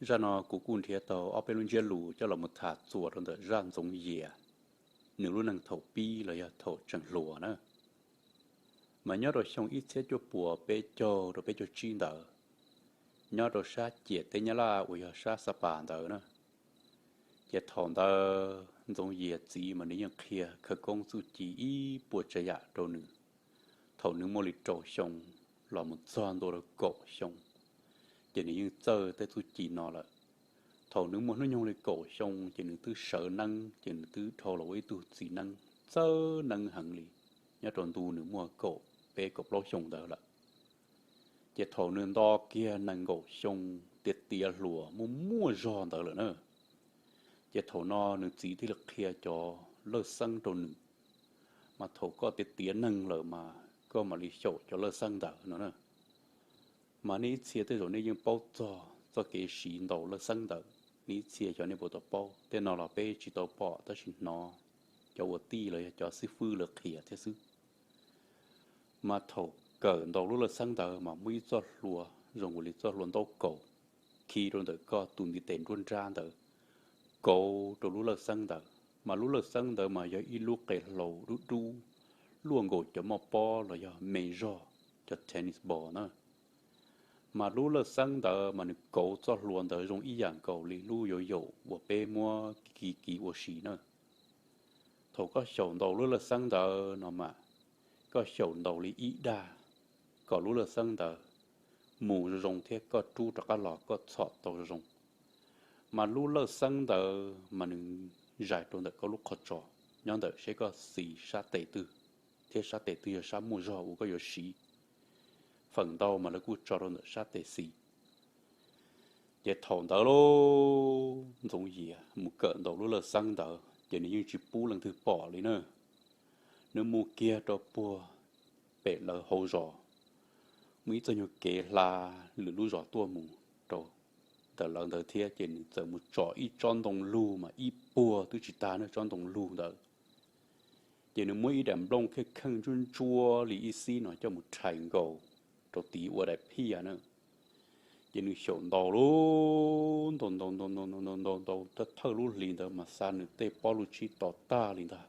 Zaj no kuv kuj nrhiav tau ob peb lub ntsiab lus coj los mus tham txuas rau ntawm zaj Ntxoov Yias nws lub neej thaum pib los yog thaum tseem hluas na. Mas nyob rau xyoo ib txhiab cuaj puas peb caug rau peb caug tsib ntawd, nyob rau sab ciam teb Nyab Laj uas yog sab Xa Pas ntawd na, ces thaum ntawd Ntxoov Yias txiv mas nws yeej qhia khawv koob txuj ci ib puas tsav yam rau nws. Thaum nws muaj li rau xyoo los mus txog ntua rau kaum xyoo, ces nws yeej txawj tej txuj ci no lawm. Thaum nws muaj hnub nyoog li kaum xyoo ces nws twb sawv neeb, ces nws twb dhau los ua ib tug txiv neeb txawj neeb heev li, nyob rau ntu nws muaj kaum peb kaum plaub xyoo ntawd lawm. Ces thaum nws nto kiag nees nkaum xyoo tiav tiav hluas muaj muaj zog ntawd lawm na, ces thaum no nws txiv thiaj li qhia cov lawj xeeb rau nws. Mas thaum koj tiav tiav neeg lawm mas koj mam li xyaum cov lawj xeeb ntawd no na. Mas nej ib txhia tej zaum nej yeej paub txog txoj kev siv ntaus lawj xeeb ntawd, nej ib txhia xyov nej puas tau paub. Tej no los peb tsis tau pom tab sis hnov cov ua tij los yog cov xib fwb lawv qhia thiab xwb. Mas thaum kawm ntaus lub lawj xeeb ntawd mas muaj ib txoj hlua zoo li txoj hlua ntaub kaus khi rau ntawm koj tus ntiv tes nruab nrab ntawd, kauv rau lub lawj xeeb ntawd. Mas lub lawj xeeb ntawd mas yog ib lub qe hlau dub dub, luaj nkaus cov moj pob los yog me zog, cov tennis ball na. Mas lub lawj xeeb ntawd mas nws kauv txoj hlua ntawd zoo ib yam nkaus li lub yoov yaum uas peb muab kiv kiv ua si na. Thaum koj xyaum ntaus lub lawj xeeb ntawd no mas koj xyaum ntaus li ib dag, kom lub lawj xeeb ntawd mus zoo zoo thiab koj rub rov qab los koj txhom tau zoo zoo. Mas lub lawj xeeb ntawd mas nws zais rau ntawm koj lub qhov tso, nyob ntawm seb koj xis sab tes twg, thiab sab tes twg yog sab muaj zog uas koj yuav siv. Feem ntau mas lawv kuj tso rau ntawm sab tes xis. Ces thaum ntawd lauj, Ntxoov Yias mus kawm ntaus lub lawj xeeb ntawd ces nws yeej tsis pub leej twg pom li na. Nws mus kiag rau puag pem lawv hauv zos, muaj ib txoj nyuag kev hla lwm lub zos tuaj mus rau ntawm lawv ntawd thiab, ces nws txawm mus tsom ib tsob ntoo lug mas ib puag twb tsis tag na tsob ntoo lug ntawd. Ces nws muab ib daim nplooj kheej kheej ntsuab ntsuab li ib xib no coj mus rhais nkaus rau tid ua daim phiaj na. Ces nws xyaum ntaus lub ntaus ntaus ntaus ntaus ntaus ntaus ntaus ntaus thawj thawj lub hlis ntawd mas xa nws tej pob lub tshib to tag li ntag.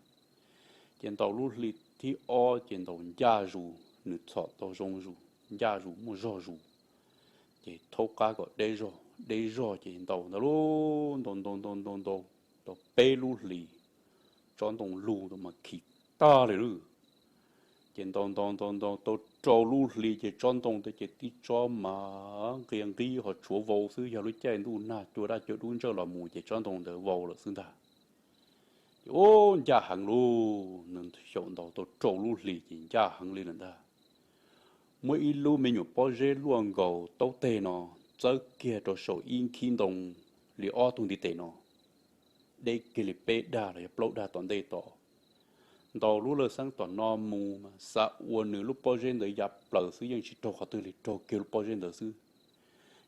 Ces ntaus lub hli thib ob ces ntaus ncaj zus, nws txhom tau zoo zus, ncaj zus muaj zog zus. Ces thaub qab kom deb zog deb zog ces ntaus ntawd lub ntaus ntaus ntaus ntaus ntaus tau peb lub hlis, tsob ntoo lug ntawd mas khi tag li lawm. Ces ntaus ntaus ntaus ntaus tau rau lub hlis ces tsob ntoo ntawd ces tib tsob mas nqia nqib ho tshuav vau xwb, yog lub caij ntuj nag cua daj cua dub ntsawj los mus ces tsob ntoo ntawd vau lawm xwb ntag. Ces ub ncaj heev lauj, nws xyaum ntaus tau rau lub hlis ces ncaj heev li lawm ntag. Muaj ib lub me nyuam pob zeb luaj nkaus taub teg no txawb kiag rau saum ib nkhib ntoo li ob tug ntiv tes no, deb kiag li peb dag los yog plaub dag tom ntej tod. Ntaus lub lawj xeeb tom no mus mas xav ua nws lub pob zeb ntawd ya plaws xwb, yeej tsis raug qhov twg li, raug kiag lub pob zeb ntawd xwb.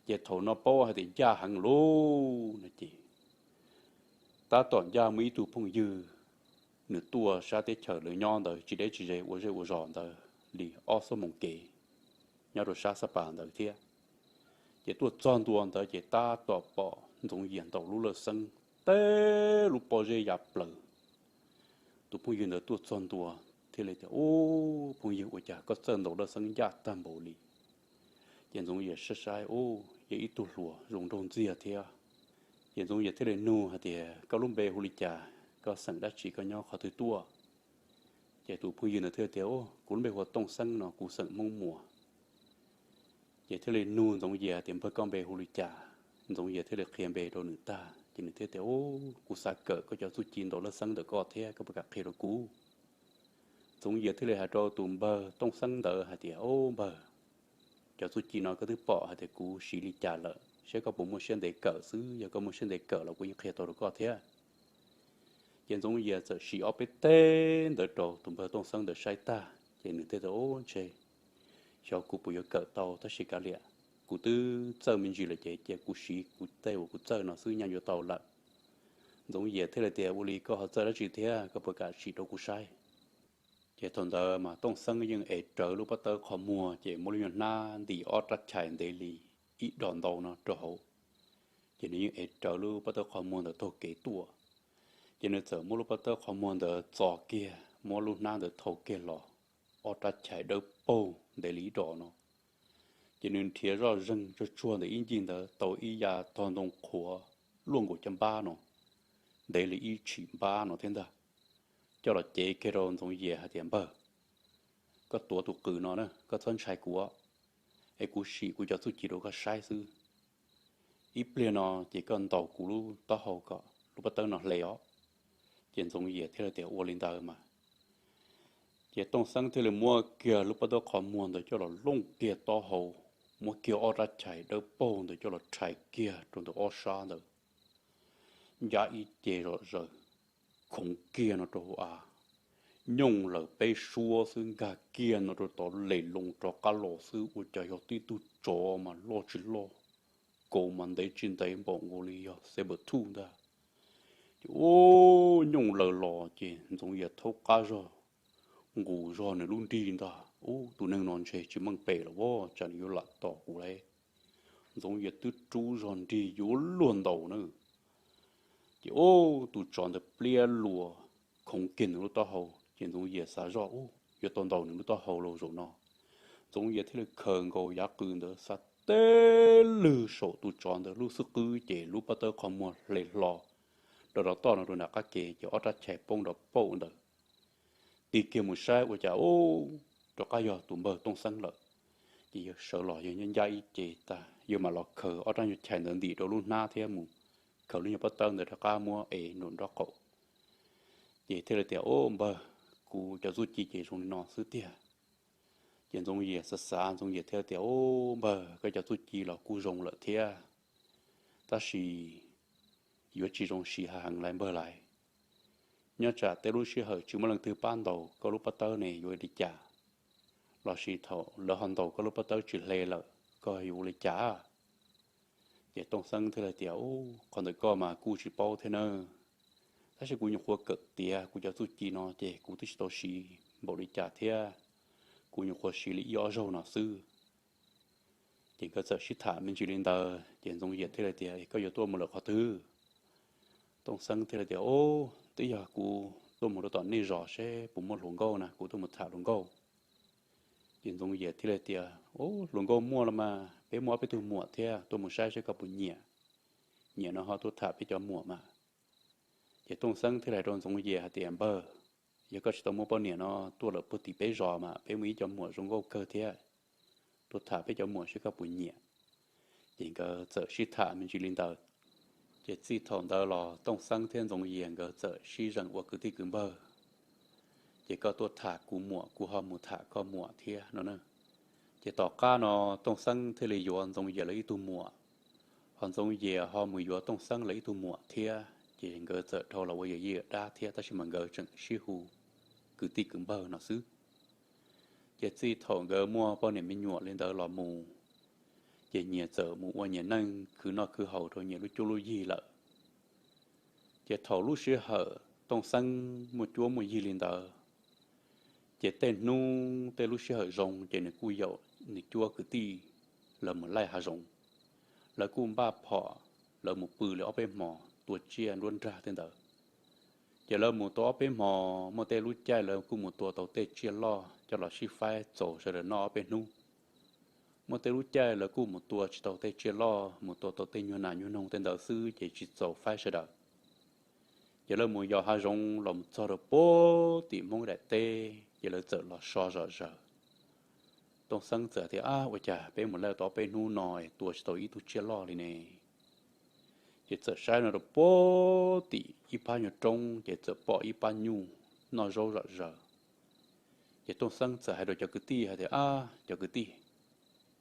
Ces thaum no paub hais tias ncaj heev lauj no ces tab tom ncaj muaj ib tug phooj ywg, nws tuaj sab teb chaws lawv nyob ntawd tsis deb tsis ze ua zej ua zos ntawd li ob xuab moos kev, nyob rau sab Xab Pas ntawd thiab. Ces tuaj txog ntua ntawd ces tab tom pom Ntxoov Yias ntaus lub lawj xeeb, teb lub pob zeb ya plaws. Tus phooj ywg ntawd tuaj txog ntua thiaj li tias, Ub, phooj ywg, ua cas koj txawj ntaus lawj xeeb ncaj tag npaum li? Ces Ntxoov Yias saib saib, Ub, yog ib tug hluas zoo nraug ntxiag thiab. Ces Ntxoov Yias thiaj li nug hais tias, Koj lub npe hu li cas? Koj xeem dab tsi? Koj nyob qhov twg tuaj? Ces tus phooj ywg ntawd thiaj tias, Ub, kuv lub npe hu ua Tooj Xeeb no, kuv xeem Hmoob Muas. Ces thiaj li nug Ntxoov Yias tias, Npawg, koj npe hu li cas? Ntxoov Yias thiaj li qhia npe rau nws tag ces nws thiaj tias, Ub, kuv xav kawm koj cov txuj ci ntaus lawj xeeb ntawm koj thiab, koj puas kam qhia rau kuv? Ntxoov Yias thiaj li hais rau tus npawg Tooj Xeeb ntawd hais tias, Ub npawg, cov txuj ci no koj twb pom hais tias kuv siv li cas lawm, saib koj puas muaj siab ntev kawm xwb, yog koj muaj siab ntev kawm los kuv yeej qhia tau rau koj thiab. Ces Ntxoov Yias txawm siv ob peb teg ntawd rau tus npawg Tooj Xeeb ntawd saib tag ces nws thiaj tias, Ub, ntshe xyov kuv puas yuav kawm tau, tab sis kav liam, kuv twb txawj me ntsis lawm ces cia kuv siv kuv tej uas kuv txawj no xwb nyaj yuav tau lawm. Ntxoov Yias thiaj li tias, Ua li koj ho txawj dab tsi thiab, koj puas kam sim rau kuv saib? Ces thaum ntawd mas Tooj Xeeb yeej ev rawv lub pob tawb qhov muag ces muab lub nyuag hnab ntim ob rab chais ntev li ib dos ntau no rau hauv. Ces nws yeej ev rawv lub pob tawb qhov muag ntawd taug kev tuaj. Ces nws txawm muab lub pob tawb qhov muag ntawd txo kiag, muab lub hnab ntawd thau kiag los, ob rab chais dawb paug ntev li ib dos no. Ces nws nrhiav zoj zeeg tsuag tsuag ntawm ib ncig ntawd tau ib yav tog ntoo qhuav luaj nkaus caj npab no, ntev li ib tshim npab no thiab ntag, coj los cev kiag rau Ntxoov Yias hais tias, Npawg, koj tuav tus qws no na, koj txhob ntshai kuv, es kuv sim kuv cov txuj ci rau koj saib xwb. Ib pliag no ces koj ntaus kuv lub taub hau kom lub pob tawb no hle os. Ces Ntxoov Yias thiaj li tias, Ua li ntawd mas. Ces Tooj Xeeb thiaj li muab kiag lub pob tawb qhov muag ntawd coj los looj kiag taub hau, muab kiag ob rab chais dawb paug ntawd coj los rhais kiag rau ntawm ob sab ntawd, ncab ib ce zom zaws, khoov kiag no rau hauv av, nyooj lawm peb suab xwb, nkag kiag no rau tod, lem loo rov qab los xwb, ua cas yog tib tug tsov mas loj tsis loj, kaus mas ntev tsis ntev, npaum nkaus li yog saber tooth ntag. Ces ub, nyooj lawm los ces Ntxoov Yias thaub qab zog, nqus zog nws lub nrig ntag, Ub, tus neeg no ntshe tsis meej pem los as, tsam nws yuav lam tom kuv lawm. Ntxoov Yias twb rub zog nrig yuav luag ntaus na. Ces ub, tus tsov ntawd pliab luas khoov kiag nws lub taub hau, ces Ntxoov Yias xav zoj, Ub, yuav tau ntaus nws lub taub hau los zaum no. Ntxoov Yias thiaj li khaws nkaus yav qws ntawd xa teb lwg saum tus tsov ntawd lub xub qwb, ces lub pob tawb qhov muag hle hlo, rov rov toj no rau nram qab ke, ces ob rab chais poob nrov paum ntawd. Tig kiag mus saib ua cas ub, rov qab yog tus npawg Tooj Xeeb lawm. Ces yawg sawv los yawg ncaj ncaj ib ce tag, yawg mam los khaws ob rab nyuag chais ntawd ntim rau lub hnab thiab mus khaws lub nyuag pob tawb ntawd rov qab muab ev nraum nraub qaum. Ces thiaj li tias, Ub npawg, kuv cov txuj ci ces zoo li no xwb tiag. Ces Ntxoov Yias xav xav, Ntxoov Yias thiaj tias, Ub npawg, koj cov txuj ci los kuj zoo lawm thiab, tab sis yuav tsis zoo siv hav heev lawm npawg lawm. Nyob tsam tej lub sij hawm tsis muaj leej twg pab ntaus koj lub pob tawb ne yuav li cas? Los sis thaum lawv ho ntaus koj lub pob tawb tsis hle lawm koj yuav ua li cas? Ces Tooj Xeeb thiaj li tias, Ub, qhov ntawm koj mas kuj tsis paub thiab nawb, tab sis kuv nyuam qhuav kawm tiav kuv cov txuj ci no ces kuv twb tsis tau siv npaum li cas thiab, kuv nyuam qhuav siv li ib ob zaug no xwb. Ces nkawd txawm sib tham me ntsis li ntawd ces Ntxoov Yias thiaj li tias, Koj yuav tuaj mus lawm qhov twg? Tooj Xeeb thiaj li tias, Ub, twb yog kuv tuaj mus rau tom nej zos seb puas muaj hluas nkauj na, kuv tuaj mus tham hluas nkauj. Ces Ntxoov Yias thiaj li tias, Ub, hluas nkauj muaj los mas, peb muaj ob peb tug muam thiab, tuaj mus saib seb koj puas nyiam, nyiam no ho tuaj tham peb cov muam mas. Ces Tooj Xeeb thiaj li hais rau Ntxoov Yias hais tias, Npawg, yog koj tsis tau muaj poj niam no, tuaj lawm puag tim peb zos mas peb muaj ib co muam zoo nkauj kawg thiab, tuaj tham peb cov muam seb koj puas nyiam. Ces nkawd txawm sib tham me ntsis li ntawd. Ces txij thaum ntawd los Tooj Xeeb thiab Ntxoov Yias nkawd txawm sib zeem ua kwv tij kwv npawg. Ces koj tuaj tham kuv muam, kuv ho mus tham koj muam thiab no na. Ces tom qab no Tooj Xeeb thiaj li yuav Ntxoov Yias lawv ib tug muam, ho Ntxoov Yias ho mus yuav Tooj Xeeb lawv ib tug muam thiab, ces nkawd txawm dhau los ua yawm yij yawm dab thiab, tab sis mas nkawd tseem sib hu kwv tij kwv npawg no xwb. Ces txij thaum nkawd muaj poj niam me nyuam li ntawd los mus, ces nyias txawm mus ua nyias neej khwv noj khwv haus rau nyias lub cuab lub yig lawm. Ces thaum lub sij hawm Tooj Xeeb muaj cuab muaj yig li ntawd, ces tej hnub tej lub sij hawm zoo ces nws kuj yaum nws cuab kwv tij lawv mus laij hav zoov. Lawv kuj npaj phom, lawv mus pw li ob peb hmos tua tsiaj nruab nrag tej ntawd. Ces lawv mus tau ob peb hmos, muaj tej lub caij lawv kuj mus tua tau tej tsiaj loj coj los sib faib txaus sawv daws noj ob peb hnub. Muaj tej lub caij lawv kuj mus tua tsis tau tej tsiaj loj, mus tua tau tej nyuag nas nyuag noog tej ntawd xwb ces tsis txaus faib sawv daws. Ces lawv mus yos hav zoov los mus txog rau puag tim Hmoob daim teb, ces lawv txawm los so zom zaws. Tooj Xeeb txawm tias, Ab, ua cas peb mus laij tau ob peb hnub no tua tsis tau ib tug tsiaj loj li ne? Ces txawm saib no rau puag tim ib phab nyuag roob, ces txawm pom ib pab nyuj noj zaub zom zaws. Ces Tooj Xeeb txawm hais rau cov kwv tij hais tias, Ab, cov kwv tij,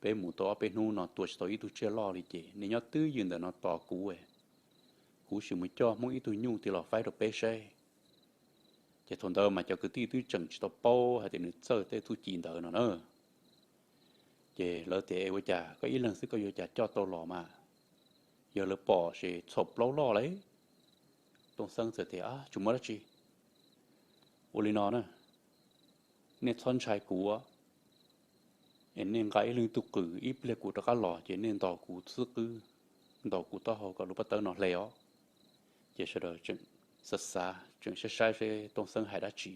peb mus tau ob peb hnub no tua tsis tau ib tug tsiaj loj li, ces nej nyob twj ywm ntawm no tos kuv, kuv sim mus coj Hmoob ib tug nyuj tig los faib rau peb saib. Ces thaum ntawd mas cov kwv tij twb tseem tsis tau paub hais tias nws txawj tej txuj ci ntawd no na. Ces lawv tias, Ua cas koj ib leeg xwb koj yuav cas coj tau los mas? Yog lawv pom ces txhaum plaub loj lawm. Tooj Xeeb txawm tias, Tsis muaj dab tsi, ua li no na, nej txhob ntshai kuv, es nej nqa ib leeg tug qws, ib pliag kuv rov qab los ces nej ntaus kuv xub qwb, ntaus kuv taub hau kom lub pob tawb no hle os. Ces sawv daws tseem xav xav, tseem saib saib seb Tooj Xeeb hais dab tsi.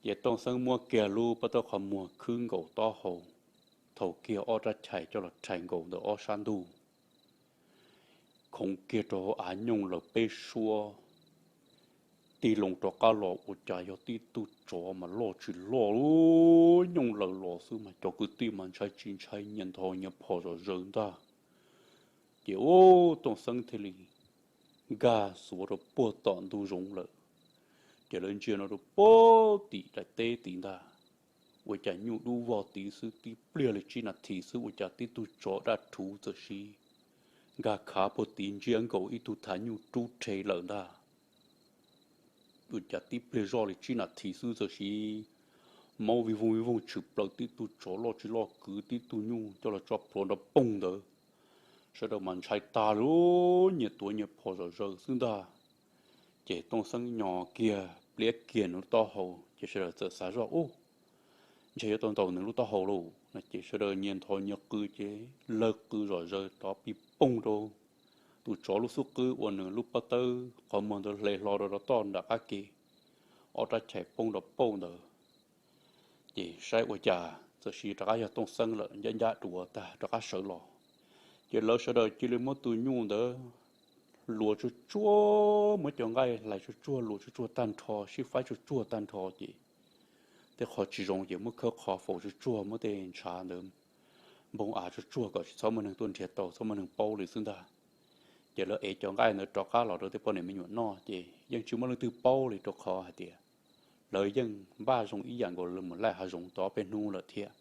Ces Tooj Xeeb muab kiag lub pob tawb qhov muag khwb nkaus taub hau, thaum kiag ob rab chais coj los rhais nkaus ntawm ob sab ntug, khoov kiag rau hauv av nyooj lawm peb suab, tig loo rov qab los ua cas yog tib tug tsov mas loj tsis loj, nyooj lawm los xwb mas cov kwv tij mas ntshai tsis ntshai nyias ntho nyias phom zom zaws ntag. Ces ub, Tooj Xeeb thiaj li nkag xuav rau puag tom ntug zoov lawm. Ces lawv ntsia no rau puag tim daim teb tid ntag, ua cas nyuj dub vog tid xwb, tib pliag li tsib nas this xwb ua cas tib tug tsov daj rhuv txawm sis nkag khav puag tid ntsiab nkaus ib tug thav nyuj rub rhe lawm ntag. Ua cas tib pliag zoj li tsib nas this xwb txawm sis maub vij voog vij voog tshwm plaws tib tug tsov loj tsis loj kwv tib tug nyuj coj los tso plhuav nrov poog ntawd. Sawv daws mas ntshai tag li, nyias tuav nyias phom zom zaws xwb ntag. Ces Tooj Xeeb nyo kiag pliab kiag nws lub taub hau ces sawv daws txawm xav zoj ub, ntshe yuav tau ntaus nws lub taub hau lauj no ces sawv daws nyias ntho nyias qw ces lawv qw zom zaws rov pij poog rau tus tsov lub xub qwb uas nws lub pob tawb qhov muag ntawd hle hlo rau rau toj nram qab ke, ob rab chais poob rau pauj ntawd. Ces saib ua cas txawm sis rov qab yog Tooj Xeeb lawm, ncaj ncaj duav tag rov qab sawv los. Ces lawv sawv daws cia li muab tus nyuj ntawd luas tsuag tsuag, muab cov nqaij hlais tsuag tsuag luas tsuag tsuag tag nrho, sib faib tsuag tsuag tag nrho ces tej qho tsis zoo ces muab khawb qhov faus tsuag tsuag, muab tej ntshav ntawd npog av tsuag tsuag kom tsis txhob muaj neeg tuaj nrhiav tau, txhob muaj neeg paub li xwb ntag. Ces lawv ev cov nqaij ntawd rov qab los rau tej poj niam me nyuam noj ces yeej tsis muaj leej twg paub li rau qhov hais tias lawv yeej npaj zoo ib yam nkaus lawv mus laij hav zoov tau ob peb hnub lawm thiab.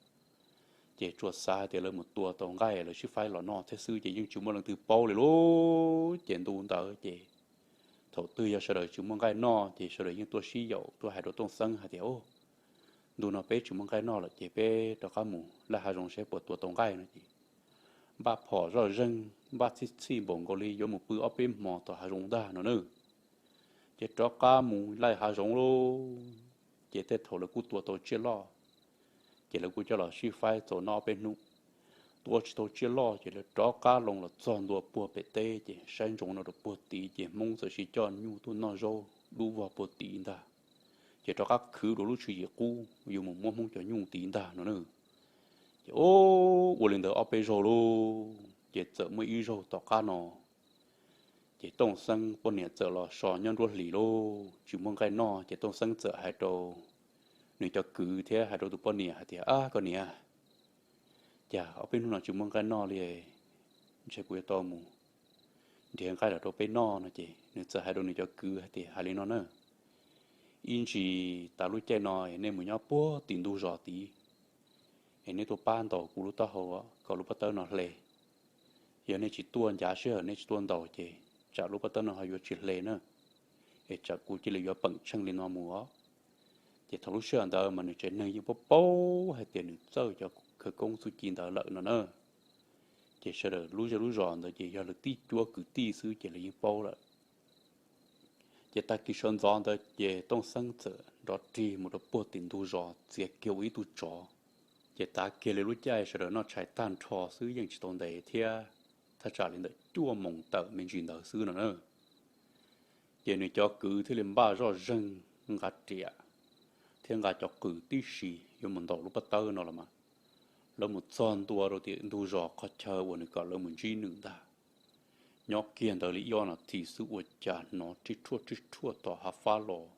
Ces tsuas xav hais tias lawv mus tua tau nqaij lawv sib faib los noj thiab xwb ces yeej tsis muaj leej twg paub li lauj. Ces ntu ntawd ces thaum twg yog sawv daws tsis muaj nqaij noj ces sawv daws yeej tuaj sib yaum tuaj hais rau Tooj Xeeb hais tias, Ntu no peb tsis muaj nqaij noj lawm ces peb rov qab mus laij hav zoov saib puas tua tau nqaij no ces npaj phom zoj zeeg, npaj txhij txhij npaum nkaus li yuav mus pw ob peb hmo tom hav zoov ntag no na. Ces rov qab mus laij hav zoov lauj. Ces tej thaum lawv kuj tua tau tsiaj loj, ces lawv kuj coj los sib faib txaus noj ob peb hnub. Tua tsis tau tsiaj loj ces lawv rov qab loo los txog ntua puag pem teb ces saib ntsoov no rau puag tid ces Hmoob txawm sis coj nyuj tuaj noj zaub dub vog puag tid ntag. Ces rov qab khwv dua lub tswv yim qub yuav mus muab Hmoob cov nyuj tid ntag no na. Ces ua li ntawd ob peb zaug lauj, ces txawm muaj ib zaug tom qab no ces Tooj Xeeb poj niam txawm los so nyob nruab hlis lauj, tsis muaj nqaij noj ces Tooj Xeeb txawm hais rau nws cov kwv thiab hais rau tus poj niam hais tias, Ab, koj niam, cas ob peb hnub no tsis muaj nqaij noj li, ntshe kuv yuav tau mus nrhiav nqaij los rau peb noj no. Ces nws txawm hais rau nws cov kwv hais tias, Hais li no na, ib ntsis tas lub caij no nej mus nyob puag tim ntug zos tid, es nej tuaj pab ntaus kuv lub taub hau kom lub pob tawb no hle. Yog nej tsis tuaj ncav sij hawm nej tsis tuaj ntaus ces tsam lub pob tawb no ho yuav tsis hle na, es tsam kuv cia li yuav peem tsheej li no mus os. Ces thaum lub sij hawm ntawd mas nws tsev neeg yeej paub paub hais tias nws txawj cov khawv koob txuj ci ntawd lawm no na. Ces sawv daws lub zej lub zos ntawd ces yog lawv tib cuab kwv tij xwb ces lawv yeej paub lawm. Ces tag kis sawv ntxov ntawd ces Tooj Xeeb txawm nrov rig mus rau puag tim ntug zos txiav kiag ua ib tug tsov. Ces tav kiag li lub caij sawv daws noj tshais tag nrho xwb yeej tsis tau ntev thiab, thaj tsam li ntawm cuaj moos tawm me ntsis ntawd xwb no na. Ces nws cov kwv thiaj li npaj zoj zeeg nqa riam thiab nqa cov qws tib si yuav mus ntaus lub pob tawb no los mas. Lawv mus txog ntua rau tim ntug zos qhov chaw uas nws kom lawv mus ntsib nws ntag. Nyob kiag ntawd li ib ob nas this xwb ua cas hnov rhib rhuaj rhib rhuaj tom hav fab los,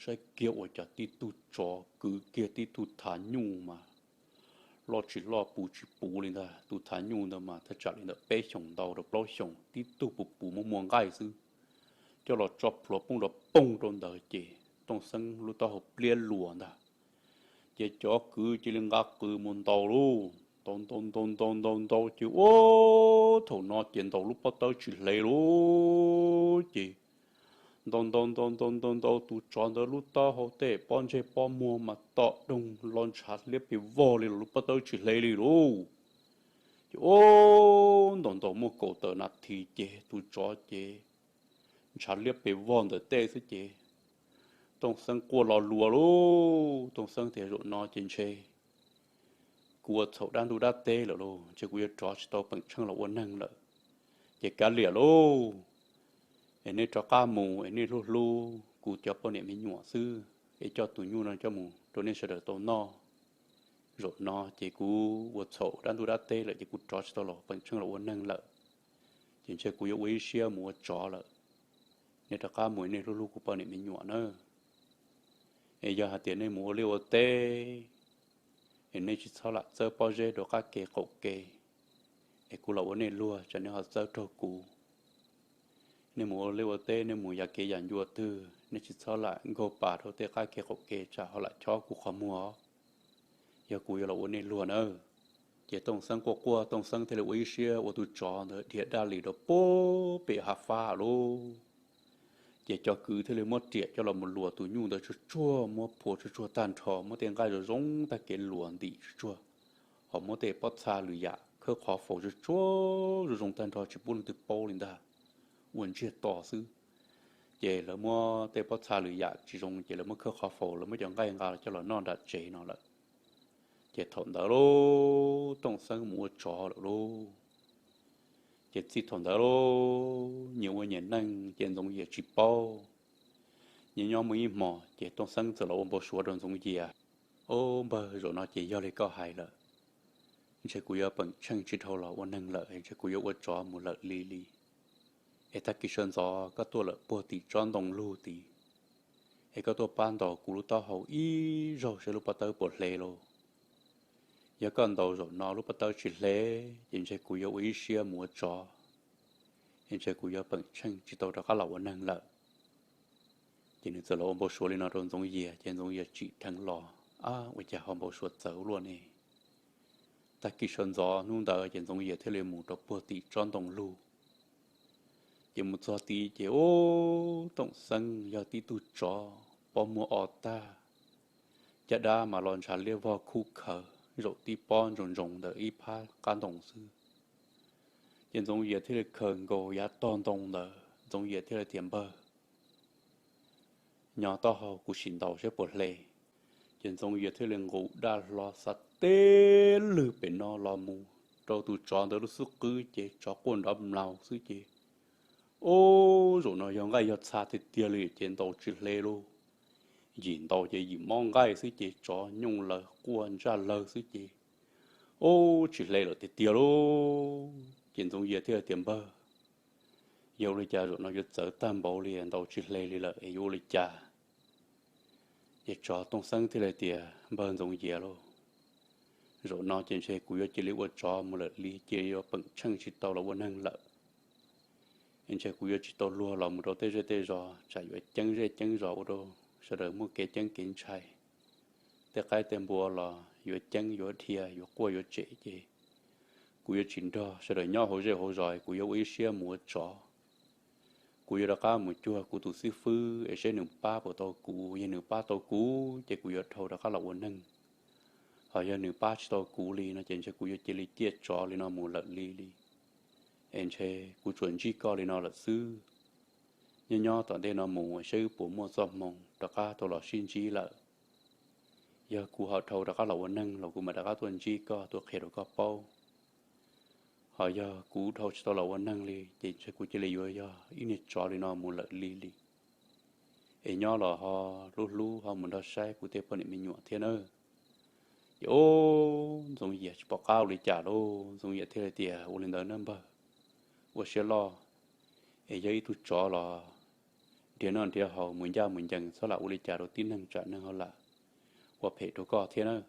saib kiag ua cas tib tug tsov kwv kiag tib tug thav nyuj mas loj tsis loj puv tsis puv li ntag. Tus thav nyuj ntawd mas thaj tsam li ntawm peb xyoos ntau rau plaub xyoos, tib tug puv puv muaj muaj nqaij xwb, coj los tso plhuav poob rau poog rau ntawd ces Tooj Xeeb lub taub hau pliab luas ntag. Ces cov kwv cia li nqa qws mus ntaus lauj, ntaus ntaus ntaus ntaus ntaus ntaus ces ua thaum no ces ntaus lub pob tawb tsis hle lauj. Ces ntaus ntaus ntaus ntaus ntaus ntaus tus tsov ntawd lub taub hau tej pob ntseg pob muag mas tom doog los ntshav liab pes vog li los lub pob tawb tsis hle li lauj. Ces ua ntaus ntaus muaj kaum tawm nas this ces tus tsov ces ntshav liab pes vog ntawm tej xwb ces Tooj Xeeb quaj lo lua lauj. Tooj Xeeb tias, Zaum no ces ntshe kuv ua txhaum dab ntuj dab teb lawm lauj, ntshe kuv yuav rov tsis tau peem tsheej los ua neeg lawm. Ces kav liam lauj, es nej rov qab mus es nej hlub hlub kuv cov poj niam me nyuam xwb, es coj tus nyuj no coj mus rau nej sawv daws tau noj. Zaum no ces kuv ua txhaum dab ntuj dab teb lawm ces kuv rov tsis tau los peem tsheej los ua neeg lawm, ces ntshe kuv yuav ua ib siab mus ua tsov lawm. Nej rov qab mus nej hlub hlub kuv poj niam me nyuam nawb. Es yog hais tias nej mus ua liaj ua teb, es nej tsis txhob lam txawb pob zeb rau qab ke qaum ke, es kuv los ua nej luag tsam nej ho txawb raug kuv. Nej mus ua liaj ua teb, nej mus yam kev yam ncua twg, nej tsis txhob lam nkaug pas rau tej qab ke qaum ke tsam ho lam chob kuv qhov muag. Yog kuv yuav los ua nej luag nawb. Ces Tooj Xeeb quaj quaj, Tooj Xeeb thiaj li ua ib siab ua tus tsov ntawd dhia dab li rau puag pem hav fab lauj. Ces cov kwv thiaj li muab riam coj los mus luas tus nyuj ntawd tsuag tsuag, muab phua tsuag tsuag tag nrho, muab tej nqaij zoo zoo tag kev luas ntim tsuag tsuag, ho muab tej pob txha lwm yam khawb qhov faus tsuag tsuag zoo zoo tag nrho tsis pub leej twg paub li ntag, ua ntsiag to xwb. Ces lawv muab tej pob txha lwm yam tsis zoo ces lawv muab khawb qhov faus, lawv muab cov nqaij nqa coj los noj nram tsev no lawm. Ces thaum ntawd lauj, Tooj Xeeb mus ua tsov lawm lauj. Ces txij thaum ntawd lauj, nyias ua nyias neej ces Ntxoov Yias tsis paub. Nyob nyob muaj ib hmos ces Tooj Xeeb txawm los ua npau suav rau Ntxoov Yias, Ob npawg, zaum no ces yog li koj hais lawm, ntshe kuv yuav peem tsheej tsis dhau los ua neeg lawm, ntshe kuv yuav ua tsov mus lawm li li. Es tag kis sawv ntxov koj tuaj lawm puag tim tsob ntoo lug tid, es koj tuaj pab ntaus kuv lub taub hau ib zaug saib lub pob tawb puas hle lauj. Yog koj ntaus zaum no lub pob tawb tsis hle, ces ntshe kuv yuav ua ib siab mus ua tsov, es ntshe kuv yuav peem tsheej tsis tau rov qab los ua neeg lawm. Ces nws txawm los ua npau suav li no rau Ntxoov Yias, ces Ntxoov Yias tsim dheev los, Ab, ua cas ho npau suav txawv luaj ne? Tag kis sawv ntxov hnub ntawd ces Ntxoov Yias thiaj li mus rau puag tim tsob ntoo lug. Ces mus txog tid ces ub, Tooj Xeeb yog tib tug tsov pob muag o tag, caj dab mas los ntshav liab vog khuj khawv zaum tib pob ntsoos ntsoos ntawm ib phab qab ntoo xwb. Ces Ntxoov Yias thiaj li khaws nkaus yav tog ntoo ntawd, Ntxoov Yias thiaj li tias, Npawg, nyo taub hau kuv sim ntaus saib puas hle. Ces Ntxoov Yias thiaj li nqus dab hlo xa teb lwg pem no los mus rau tus tsov ntawd lub xub qwb ces tsov quaj nrov mlaus xwb ces, ub, zaum no yog nqaij yog txha tiag tiag li ces ntaus tsis hle lauj. Yim ntaus ces yim mob nqaij xwb ces tsov nyooj lawv quaj ntsaj lawg xwb ces, ub, tsis hle lawm tiag tiag lauj. Ces Ntxoov Yias thiaj tias, Npawg, yog ua li cas zaum no yuav txawv tag npaum li ntaus tsis hle li lawm es yuav ua li cas? Ces tsov Tooj Xeeb thiaj li tias, Npawg Ntxoov Yias lauj, zaum no ces ntshe kuv yuav cia li ua tsov mus lawm li, cia li yuav peem tsheej tsis tau los ua neeg lawm. Es ntshe kuv yuav tsis tau luag los mus rau tej zej tej zos, tsam yuav ceeb zej ceeb zos ua rau sawv daws muaj kev ceeb kev ntshai. Tej qaib tej npua los yuav ceeb yuav dhia yuav quaj yuav tsem ces kuv yuav tsis nrog sawv daws nyob hauv zej hauv zos, kuv yuav ua ib siab mus ua tsov. Kuv yuav rov qab mus cuag kuv tus xib fwb es seb nws pab puas tau kuv, yog nws pab tau kuv ces kuv yuav dhau rov qab los ua neeg. Ho yog nws pab tsis tau kuv li no ces ntshe kuv yuav cia li ciaj tsov li no mus lawm li li, es ntshe kuv tsuas ntsib koj li no lawm xwb. Nyob nyob tom ntej no mus saib wb puas muaj txoj hmoo rov qab tau los sib ntsib lawm. Yog kuv ho dhau rov qab los ua neeg los kuv mam rov qab tuaj ntsib koj tuaj qhia rau koj paub. Ho yog kuv dhau tsis tau los ua neeg li ces ntshe kuv cia li yuav yog ib niag tsov li no mus lawm li li. Es nyob los ho hlub hlub ho mus nrog saib kuv tej poj niam me nyuam thiab nawb. Ces ub, Ntxoov Yias tsis pom qab ua li cas lauj, Ntxoov Yias thiaj li tias, Ua li ntawd nawb npawg, ua siab loj, es yog ib tug tsov los nrhiav noj nrhiav haus mus ncaj mus ncees, txhob lam ua li cas rau tib neeg tsam neeg ho lam ua phem rau koj thiab nawb.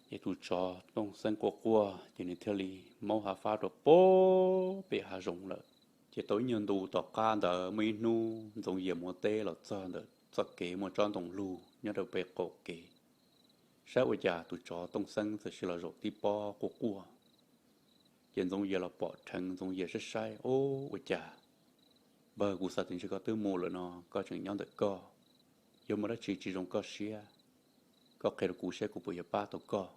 Ces tus tsov Tooj Xeeb quaj quaj ces nws thiaj li maub hav fab rau puag pem hav zoov lawm. Ces tau ib nyuag ntu tom qab ntawd muaj ib hnub Ntxoov Yias mus ua teb los txog ntawm txoj kev muaj tsob ntoo lug nyob rau pem qaum kev, saib ua cas tus tsov Tooj Xeeb txawm sim los zaum tib pob quaj quaj. Ces Ntxoov Yias los pom dheev, Ntxoov Yias saib saib, Ub, ua cas npawg, kuv xav tias ntshe koj twb mus lawm no koj tseem nyob ntawm koj, yog muaj dab tsi tsis zoo koj siab, koj qhia rau kuv saib kuv puas yuav pab tau koj.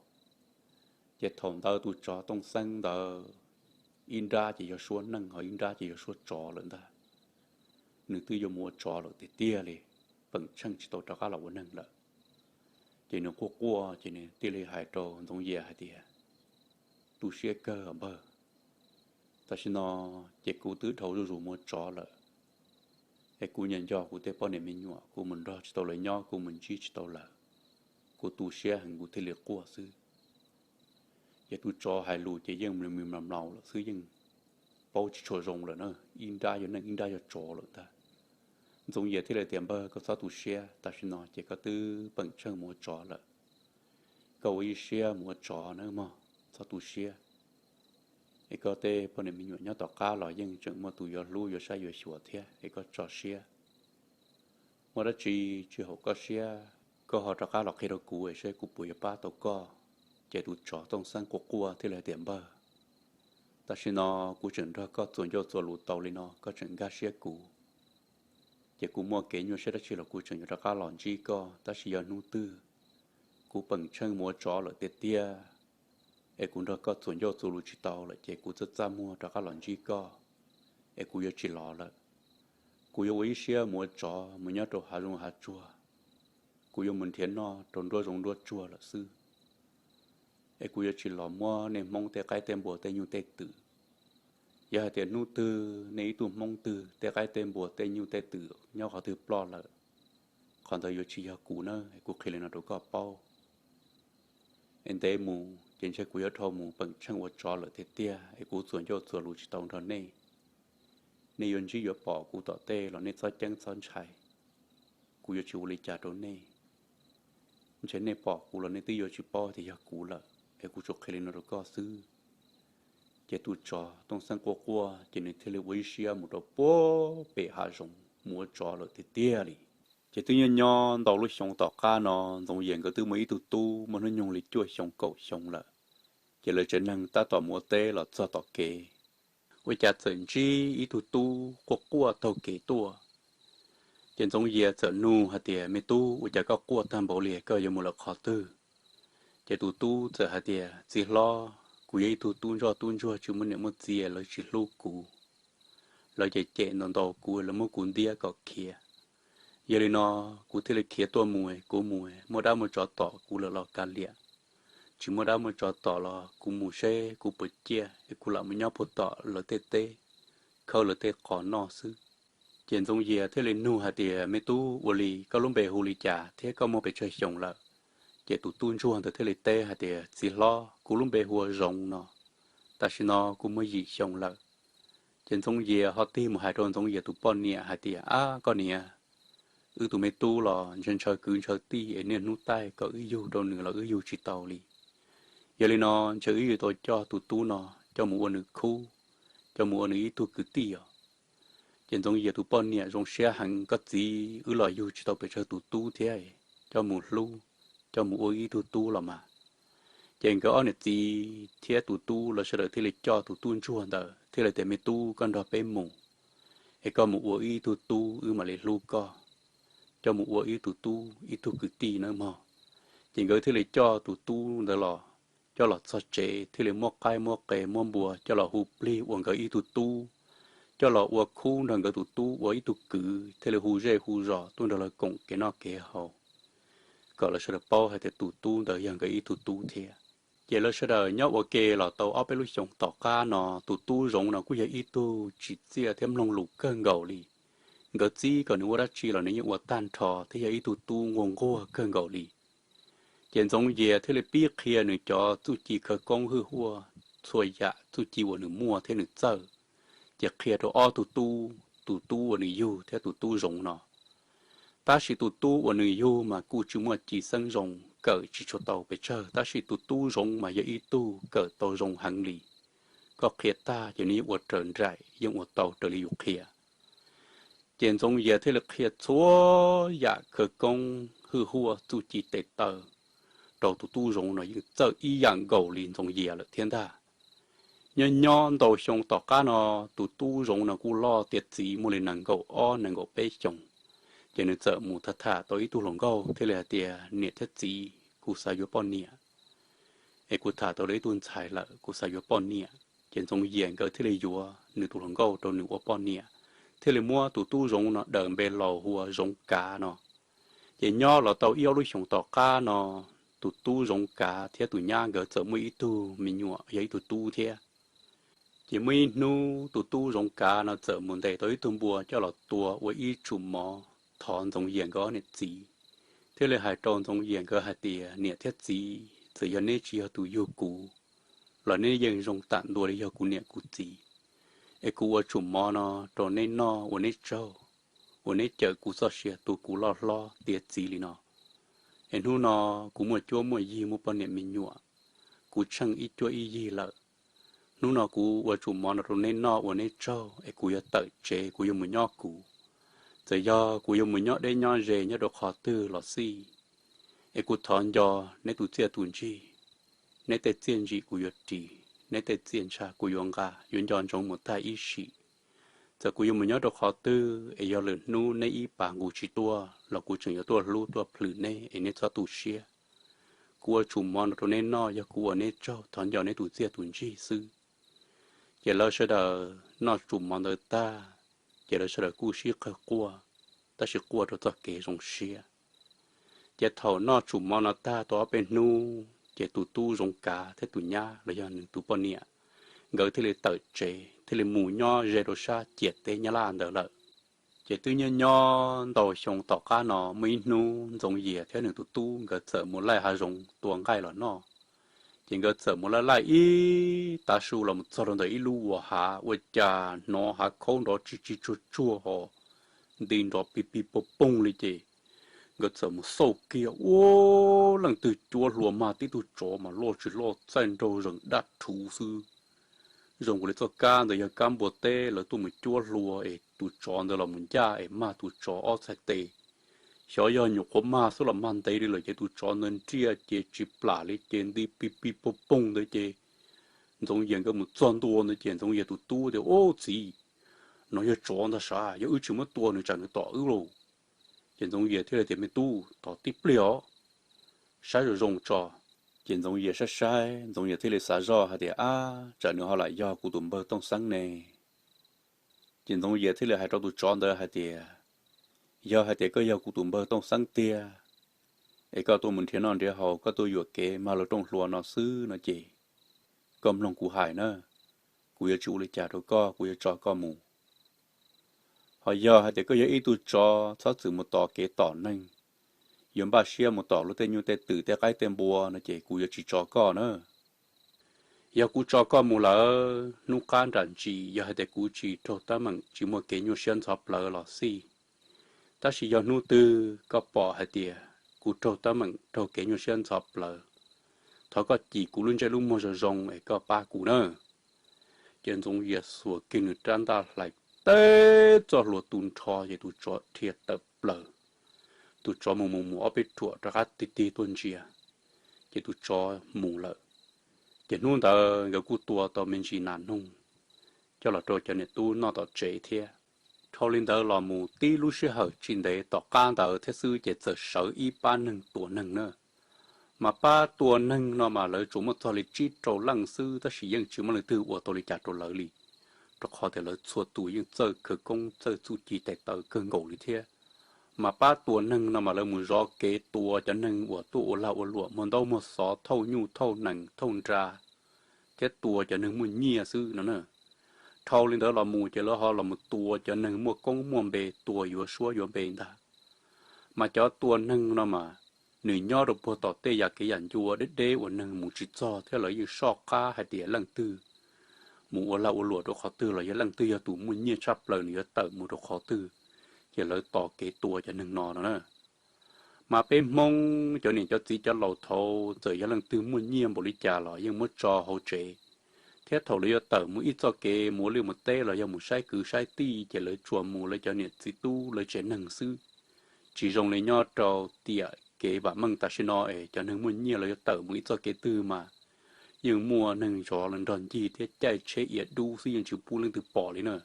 Ces thaum ntawd tus tsov Tooj Xeeb ntawd ib nrab ces yog suab neeg ho ib nrab ces yog suab tsov lawm ntag. Nws twb yuav mus ua tsov lawm tiag tiag li, peem tsheej tsis tau rov qab los ua neeg lawm. Ces nws quaj quaj ces nws thiaj li hais rau Ntxoov Yias hais tias, Tu siab kawg npawg, Tam sim no ces kuv twb dhau zuj zus mus ua tsov lawm, es kuv nyias nco kuv tej poj niam me nyuam, kuv mus nrog tsis tau lawv nyob, kuv mus ntsib tsis tau lawv, kuv tu siab heev kuv thiaj li quaj xwb. Ces tus tsov hais lus ces yeej mlis mlis mlaus mlaus lawm xwb, yeej paub tsis tshua zoo lawm na, ib nrab yog neeg ib nrab yog tsov lawm ntag. Ntxoov Yias thiaj li tias, Npawg, koj txhob tu siab, tam sim no ces koj twb peem tsheej mus ua tsov lawm, koj ua ib siab mus ua tsov nawb mog, txhob tu siab. Es koj tej poj niam me nyuam nyob tom qab los yeej tseem muaj tus yuav hlub yuav saib yuav xyuas thiab, es koj tso siab. Muaj dab tsi tsis haum koj siab, koj ho rov qab los qhia rau kuv es seb kuv puas yuav pab tau koj. Ces tus tsov tooj xeeb quaj quaj thiaj li hais tias, Npawg, tam sim no kuv tseem nrog koj txuas ncauj txuas lus tau li no, koj tseem nkag siab kuv, ces kuv muaj kev nyuaj siab dab tsi los kuv tseem yuav rov qab los ntsib koj, tab sis yog hnub twg kuv peem tsheej mus ua tsov lawm tiag tiag, es kuv nrog koj txuas ncauj txuas lus tsis tau lawm ces kuv txaj txaj muag rov qab los ntsib koj, es kuv yuav tsis los lawm. Kuv yuav ua ib siab mus ua tsov mus nyob rau hav zoov hav tsuag, kuv yuav mus nrhiav noj rau nruab zoov nruab tsuag lawm xwb, es kuv yuav tsis los muab nej Hmoob tej qaib tej npua tej nyuj tej twm. Yog hais tias hnub twg nej ib tug Hmoob twg tej qaib tej npua tej nyuj tej twm nyob qhov twg ploj lawm, qhov ntawd yuav tsis yog kuv na, es kuv qhia li no rau koj paub. Es ntev mus ces ntshe kuv yuav dhau mus peem tsheej ua tsov lawm tiag tiag, es kuv txuas ncauj txuas lus tsis tau nrog nej. Nej yuav ntsib yuav pom kuv tom tej los nej txhob ceeb txhob ntshai, kuv yuav tsis ua li cas rau nej. Ntshe nej pom kuv los nej twb yuav tsis paub tias yog kuv lawm, es kuv tsuas qhia li no rau koj xwb. Ces tus tsov tooj xeeb quaj quaj ces nws thiaj li ua ib siab mus rau puag pem hav zoov mus ua tsov lawm tiag tiag li. Ces twb nyob nyob ntau lub xyoo tom qab no, Ntxoov Yias nkawd twb muaj ib tug tub muaj hnub nyoog li cuaj xyoo kaum xyoo lawm. Ces lawv tsev neeg tab tom mus ua teb los txog tom kev, ua cas txawm ntsib ib tug tub quaj quaj taug kev tuaj. Ces Ntxoov Yias txawm nug hais tias, Me tub, ua cas koj quaj tag npaum li, koj yuav mus lawm qhov twg? Ces tus tub txawm hais tias, Txiv hlob, kuv yog ib tug tub ntsoj tub ntsuag tsis muaj niam muaj txiv, lawv tsis hlub kuv. Lawv cem cem ntaus ntaus kuv, lawv muab kuv ntiab kom khiav. Yog li no kuv thiaj li khiav tuaj mus, kuv mus muaj dab muaj tsov tom kuv lawm los kav liam, tsis muaj dab muaj tsov tom los kuv mus seb kuv puas ciaj es kuv lam mus nyob puag tom lawv tej teb, khawb lawv tej qos noj xwb. Ces Ntxoov Yias thiaj li nug hais tias, Me tub, ua li koj lub npe hu li cas thiab koj muaj pes tsawg xyoo lawm? Ces tus tub ntsuag ntawd thiaj li teb hais tias, Txiv hlob, kuv lub npe hu ua Zoov no, tam sim no kuv muaj yim xyoo lawm. Ces Ntxoov Yias ho tig mus hais rau Ntxoov Yias tus poj niam hais tias, Ab koj niam, wb tus me tub los ntshaw ntshaw kwv ntshaw tij es niaj hnub taij kom wb yug rau nws los wb yug tsis tau li. Yog li no ntshe wb yuav tau coj tus tub no coj mus ua nws khub, coj mus ua nws ib tug kwv tij os. Ces Ntxoov Yias tus poj niam zoo siab heev, Koj txiv, wb los yug tsis tau pes tsawg tus tub thiab, coj mus hlub, coj mus ua ib tug tub los mas. Ces nkawd ob niam txiv thiab tus tub lawv sawv daws thiaj li coj tus tub ntsuag ntawd thiaj li tias, Me tub, koj nrog peb mus, es koj mus ua ib tug tub wb mam li hlub koj, coj mus ua ib tug tub ib tug kwv tij nawb mog. Ces nkawd thiaj li coj tus tub ntawd los, coj los txog tsev thiaj li muab qaib muab qe muab npua coj los hu plig ua nkawd ib tug tub, coj los ua khub nrog nkawd tus tub ua ib tug kwv thiaj li hu zej hu zos tuaj nrog lawv koom kev noj kev haus, kom lawv sawv daws paub hais tias tus tub ntawd yog nkawd ib tug tub thiab. Ces lawv sawv daws nyob ua ke los tau ob peb lub xyoos tom qab no, tus tub Zoov no kuj yog ib tug tsim txiaj thiab mloog lus kawg nkaus li. Nkawd txib kom nws ua dab tsi los nws yeej ua tag nrho thiab yog ib tug tub nquag nquag kawg nkaus li. Ces Ntxoov Yias thiaj li pib qhia nws cov txuj ci khawv koob hwj huaj, txhua yam txuj ci uas nws muaj thiab nws txawj, ces qhia rau ob tug tub, tus tub uas nws yug thiab tus tub Zoov no. Tab sis tus tub uas nws yug mas kuj tsis muaj ci xeeb zoo, kawm tsis tshua tau pes tsawg, tab sis tus tub Zoov mas yog ib tug kawm tau zoo heev li. Koj qhia tag ces nws yeej ua raws nraim, yeej ua tau raws li yus qhia. Ces Ntxoov Yias thiaj li qhia txhua yam khawv koob hwj huaj txuj ci tes taw rau tus tub Zoov no yeej txawj ib yam nkaus li Ntxoov Yias lawm thiab ntag. Nyob nyob ntau xyoo tom qab no, tus tub Zoov no kuj loj tiav txiv muaj li nees nkaum ob nees nkaum peb xyoos. Ces nws txawm mus tham tham tau ib tug hluas nkauj thiaj li hais tias, Niam thiab txiv, kuv xav yuav poj niam, es kuv tham tau li ib tug ntxhais lawm, kuv xav yuav poj niam. Ces Ntxoov Yias nkawd thiaj li yuav nws tus hluas nkauj rau nws ua poj niam, thiaj li muab tus tub Zoov no daws npe laus hu ua Zoov Kav no. Ces nyob los tau ib ob lub xyoos tom qab no, tus tub Zoov Kav thiab tus nyab nkawd txawm muaj ib tug me nyuam yog ib tug tub thiab. Ces muaj ib hnub tus tub Zoov Kav no txawm mus ntes tau ib tug npua coj los tua ua ib tsum mov thov Ntxoov Yias nkawd ob niam txiv, thiaj li hais rau Ntxoov Yias nkawd hais tias, Niam thiab txiv, txawm yog neb tsis yog tus yug kuv los neb yeej zoo tam ntua li yog kuv niam kuv txiv. Es kuv ua tsum mov no rau neb noj ua neb tsaug, ua neb cawm kuv txoj sia tu kuv loj hlob tiav txiv li no. Es hnub no kuv muaj cuab muaj yig muaj poj niam me nyuam, kuv tsheej ib cuab ib yig lawm. Hnub no kuv ua tsum mov no rau neb noj ua neb tsaug es kuv yuav tawm tsev kuv yuav mus nyob kuv. Txawm yog kuv yuav mus nyob deb nyob ze nyob rau qhov twg los xij, es kuv thov nco neb tus txiaj tus ntsig. Neb tej txiaj ntsim kuv yuav ris, neb tej txiaj ntsha kuv yuav nqa, yuav nco ntsoov mus tag ib sim. Txawm kuv yuav mus nyob rau qhov twg es yog lwm hnub neb ib pas nqus tsis tuaj los kuv tseem yuav tuaj hlub tuaj plhws neb es neb txhob tu siab. Kuv ua tsum mov no rau neb noj yog kuv ua neb tsaug thov nco neb tus txiaj tus ntsig xwb. Ces lawv sawv daws noj tsum mov ntawd tag, ces lawv sawv daws kuj sib qawg quaj, tab sis quaj rau txoj kev zoo siab. Ces thaum noj tsum mov no tag tau ob peb hnub ces tus tub Zoov Kav thiab tus nyab los yog nws tus poj niam, nkawd thiaj li tawm tsev thiaj li mus nyob ze rau sab ciam teb Nyab Laj ntawd lawm. Ces twb nyob nyob ntau xyoo tom qab no muaj ib hnub Ntxoov Yias thiab nws tus tub nkawd txawm mus laij hav zoov tua nqaij los noj. Ces nkawd txawm mus laij laij ib tav su los mus txog rau ntawm ib lub uas hav ua cas hnov hav khaub nrov tsis tsis tsuag tsuag ho nti nrov pig pig poog poog li ces nkawd txawm mus xauj kiag ua leej twg cuab hlua mag tib tug tsov mas loj tsis loj txaij nraug zees daj rhuv xwb. Zoo nkaus li txoj kab ntawd yog kab npua teb lawv tuaj mus cuab hlua es tus tsov ntawd los mus ncaj es mag tus tsov ob txhais tes. Xyov yog nyuam qhuav mag xwb los mag ntev li lawm ces tus tsov ntawd nriaj ces tsis plam li ces nti pig pig poog poog ntawd ces Ntxoov Yias nkawd mus txog ntua ntawd ces Ntxoov Yias tus tub tias, Ub txiv, no yog tsov ntag sav, yog wb tsis muab tua nws tsam nws tom wb lauj. Ces Ntxoov Yias thiaj li tias, Me tub, tos tib pliag os, saib zoo zoo tso. Ces Ntxoov Yias saib saib, Ntxoov Yias thiaj li xav zoj hais tias, Ab, tsam nws ho lam yog kuv tus npawg Tooj Xeeb ne. Ces Ntxoov Yias thiaj li hais rau tus tsov ntawd hais tias, Yog hais tias koj yog kuv tus npawg Tooj Xeeb tiag, es koj tuaj mus nrhiav noj nrhiav haus, koj tuaj yuam kev mag luag rooj hlua no xwb no ces koj mloog kuv hais na, kuv yuav tsis ua li cas rau koj, kuv yuav tso koj mus. Ho yog hais tias koj yog ib tug tsov txhob txwm mus tos kev tom neeg, yuav npaj siab mus tom luag tej nyuj tej twm tej qaib tej npua no ces kuv yuav tsis tso koj na. Yog kuv tso koj mus lawm, hnub qab nram ntsis yog hais tias kuv tsis raug teeb meem tsis muaj kev nyuaj siab ntxhov plawv los xij, tab sis yog hnub twg koj pom hais tias kuv raug teeb meem raug kev nyuaj siab ntxhov plawv, thov koj cim kuv lub ntsej lub muag zoo zoo es koj pab kuv na. Ces Ntxoov Yias xuas kiag nws rab ntaj hlais teb txoj hlua tu nrho ces tus tsov dhia tawm plaws. Tus tsov mus mus mus ob peb ruam rov qab tig tig tuaj ntsia, ces tus tsov mus lawm. Ces hnub ntawd nkawd kuj tua tau me ntsis nas noog coj los rau cov niam tub noj tom tsev thiab. Dhau li ntawd los mus tib lub sij hawm tsis ntev tom qab ntawd thiab xwb ces txawm sawv ib pab neeg tua neeg na. Mas pab tua neeg no mas lawv tsuas muaj txog li tsib rau leej xwb tab sis yeej tsis muaj leej twg ua tau li cas rau lawv li, rau qhov tias lawv txhua tus yeej txawj khawv koob txawj txuj ci tes taw kawg nkaus li thiab. Mas pab tua neeg no mas lawv mus zov kev tua cov neeg uas tuaj ua lag ua luam muag ntaub muag xov thauj nyuj thauj nees thauj nra thiab tua cov neeg muaj nyiaj xwb no na. Dhau li ntawd los mus ces lawv ho los mus tua cov neeg muaj koob muaj npe, tua yuav suab yuav npe ntag. Mas cov tua neeg no mas nws nyob rau puag tom tej yam kev yam ncua deb deb uas neeg mus tsis txog thiab lawv yeej soj qab hais tias leej twg mus ua lag ua luam rau qhov twg los yog leej twg yog tus muaj nyiaj tshaj plaws nws yuav tawm mus rau qhov twg, ces lawv tos kev tua cov neeg no no na. Mas peb Hmoob cov niam cov txiv cov laus thaud txawm yog leej twg muaj nyiaj npaum li cas los yeej muab tso hauv tsev, thiab thaum lawv yuav tawm mus ib txoj kev mus ua liaj mus teb los yog mus saib kwv saib tij ces lawv tsuas mus lawv cov niam txiv tub lawv tsev neeg xwb. Tsis zoo li nyob rau tiam kev vam meej tam sim no es cov neeg muaj nyiaj los yuav tawm mus ib txoj kev twg mas yeej muaj neeg zov los nrog ncig thiab caij tsheb iav dub xwb yeej tsis pub leej twg pom li na.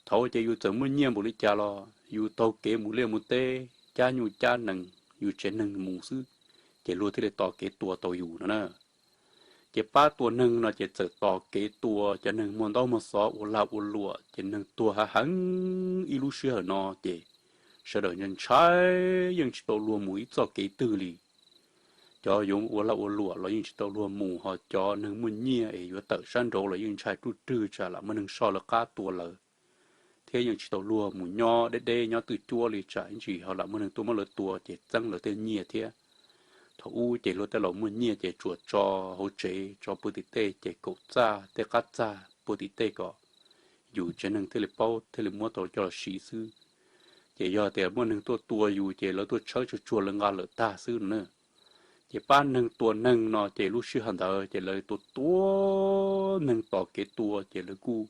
Thaud ces yus txawm muaj nyiaj npaum li cas los yus taug kev mus liaj mus teb cab nyuj cab nees yus tsev neeg mus xwb, ces luag thiaj li tos kev tua tau yus no na. Ces pab tua neeg no ces txawm tos kev tua cov neeg muaj ntaub muaj xov ua lag ua luam ces neeg tuag hav heev ib lub sij hawm no ces sawv daws ntshai yeej tsis tau luag mus ib txoj kev twg li. cov yuav ua lag ua luam los yeej tsis tau luag mus, ho cov neeg muaj nyiaj es yuav tawm sab nraud los yeej ntshai ruj rwg tsam lam muaj neeg soj lawv qab tua lawv, thiab yeej tsis tau luag mus nyob deb deb nyob twj cuab li tsam ib ntsis ho lam muaj neeg tuaj muab lawv tua ces txeeb lawv tej nyiaj thiab. Thaum ub ces luag tej laus muaj nyiaj ces tsuas tso hauv tsev, tso pw tim tej ces kaum txaj tej qab txaj pw tim tej kom yus tsev neeg thiaj li paub thiaj li muab tau coj los siv xwb. Ces yog tias muaj neeg tuaj tua yus ces lawv tuaj tshawb tsuag tsuag lawv nqa lawm tag xwb no na. Ces pab neeg tua neeg no ces lub sij hawm ntawd ces lawv tua tua neeg tos kev tua ces lawv kuj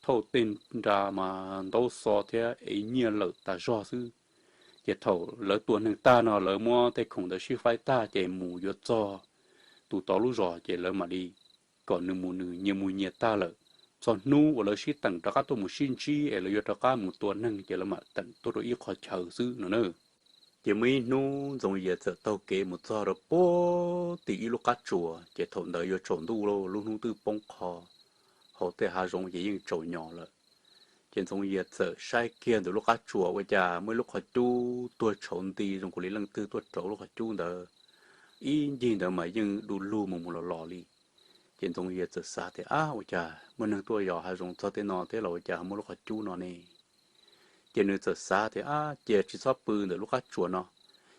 thauj tej nra mas ntaub xov thiab ev nyiaj lawm tas zog xwb. Ces thaum lawv tua neeg tag no lawv muab tej khoom ntawd sib faib tag ces mus yuav txog tus tod lub zos ces lawv mam li kom nws mus nws nyias mus nyias tag lawm. Txog hnub uas lawv sib teem rov qab tuaj mus sib ntsib es lawv yuav rov qab mus tua neeg ces lawv mam teem tuaj rau ib qho chaw xwb no na. Ces muaj ib hnub Ntxoov Yias txawm taug kev mus txog rau puag tim ib lub qab tsuas, ces thaum ntawd yuav tsaus ntuj lawm, lub hnub twb poob qho, hauv tej hav zoov ces yeej tsaus nyos lawm. Ces Ntxoov Yias txawm saib kiag ntawm lub qab tsuas ua cas muaj ib lub qhov cub tuag tshauv nti zoo nkaus li leej twg tuaj rauv lub qhov cub ntawd. Ib ncig ntawd mas yeej du lug mus mus los los li. Ces Ntxoov Yias txawm xav tias, ab, ua cas muaj neeg tuaj yos hav zoov txog tej no thiab los ua cas ho muaj lub qhov cub no ne? Ces nws txawm xav tias, ab, cia tsis txhob pw ntawm lub qab tsuas no.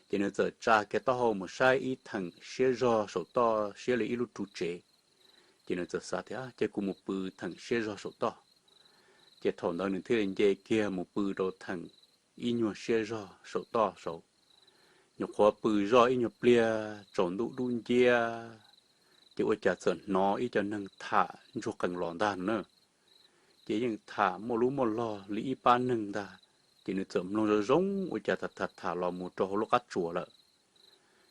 Ces nws txawm tsa kiag taub hau mus saib ib theem siab zog saum toj siab li ib lub ru tsev. Ces nws txawm xav tias, ab, cia kuv mus pw theem siab zog saum toj. Ces thaum ntawd nws thiaj li nce kiag mus pw rau theem ib nyuag siab zog saum toj saud. Nyuam qhuav pw zoj ib nyuag pliag tsaus ntuj dub nciab, ces ua cas txawm hnov ib co neeg tham ntsuag qees los ntag no na. Ces yeej tham muaj lub muaj log li ib pab neeg ntag. Ces nws txawm mloog zoo zoo ua cas tham tham tham los mus rau hauv lub qab tsuas lawm.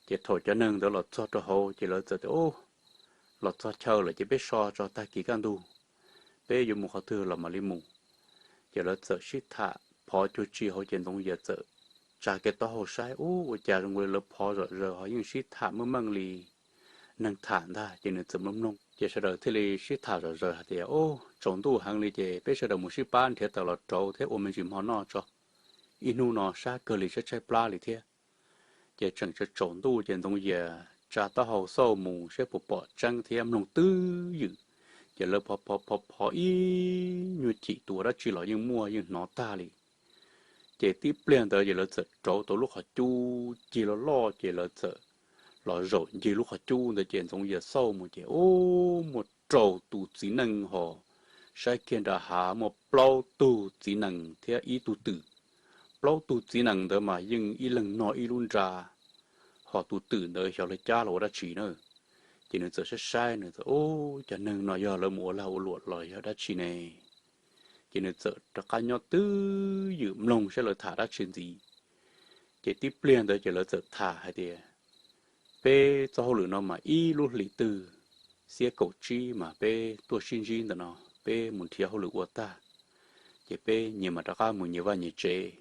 Ces thaum cov neeg ntawd los txog rau hauv ces lawv txawm tias, ub, los txog chaw lawm ces peb so tso, tag kis kaj ntug peb yuav mus qhov twg los mam li mus. Ces lawv txawm sib tham phov cuag tsi hauv ces Ntxoov Yias txawm tsa kiag taub hau saib, ub, ua cas zoo li lawv phov zom zaws ho yeej sib tham meej meej li neeg tham ntag. Ces nws txawm mloog mloog ces sawv daws thiaj li sib tham zom zaws hais tias, ub, tsaus ntuj heev li ces peb sawv daws mus sib pab nrhiav taws los rauv thiab ua me ntsis hmo noj tso, ib hnub no sab kawg li tshaib tshaib plab li thiab. Ces tseem tsaus ntuj ces Ntxoov Yias tsa taub hau xauj mus saib puas pom tseeb thiab mloog twj ywm. Ces lawv phov phov phov phov ib nyuag chim tus ua dab tsi los yeej muaj yeej hnov tag li. Ces tib pliag ntawd ces lawv txawm rauv tau lub qhov cub cig loj loj ces lawv txawm los zaum ncig lub qhov cub ntawd ces Ntxoov Yias xauj mus ces ub, muaj rau tus txiv neej ho saib kiag nram hav muaj plaub tug txiv nees thiab ib tug twm. Plaub tug txiv nees ntawd mas yeej ib leeg noj ib lub nra, ho tus twm ntawd xyov lawv cab los ua dab tsi na. Ces nws txawm saib saib nws txawm, ub, cov neeg no yog lawv mus ua lag ua luam los yog dab tsi ne? Ces nws txawm rov qab nyob twj ywm mloog saib lawv tham dab tsi ntxiv. Ces tib pliag ntawd ces lawv txawm tham hais tias, peb txoj hauj lwm no mas ib lub hlis twg xiab kaum tsib mas peb tuaj sib ntsib ntawm no, peb mus nrhiav hauj lwm ua tag, ces peb nyias mam rov qab mus nyias vaj nyias tsev.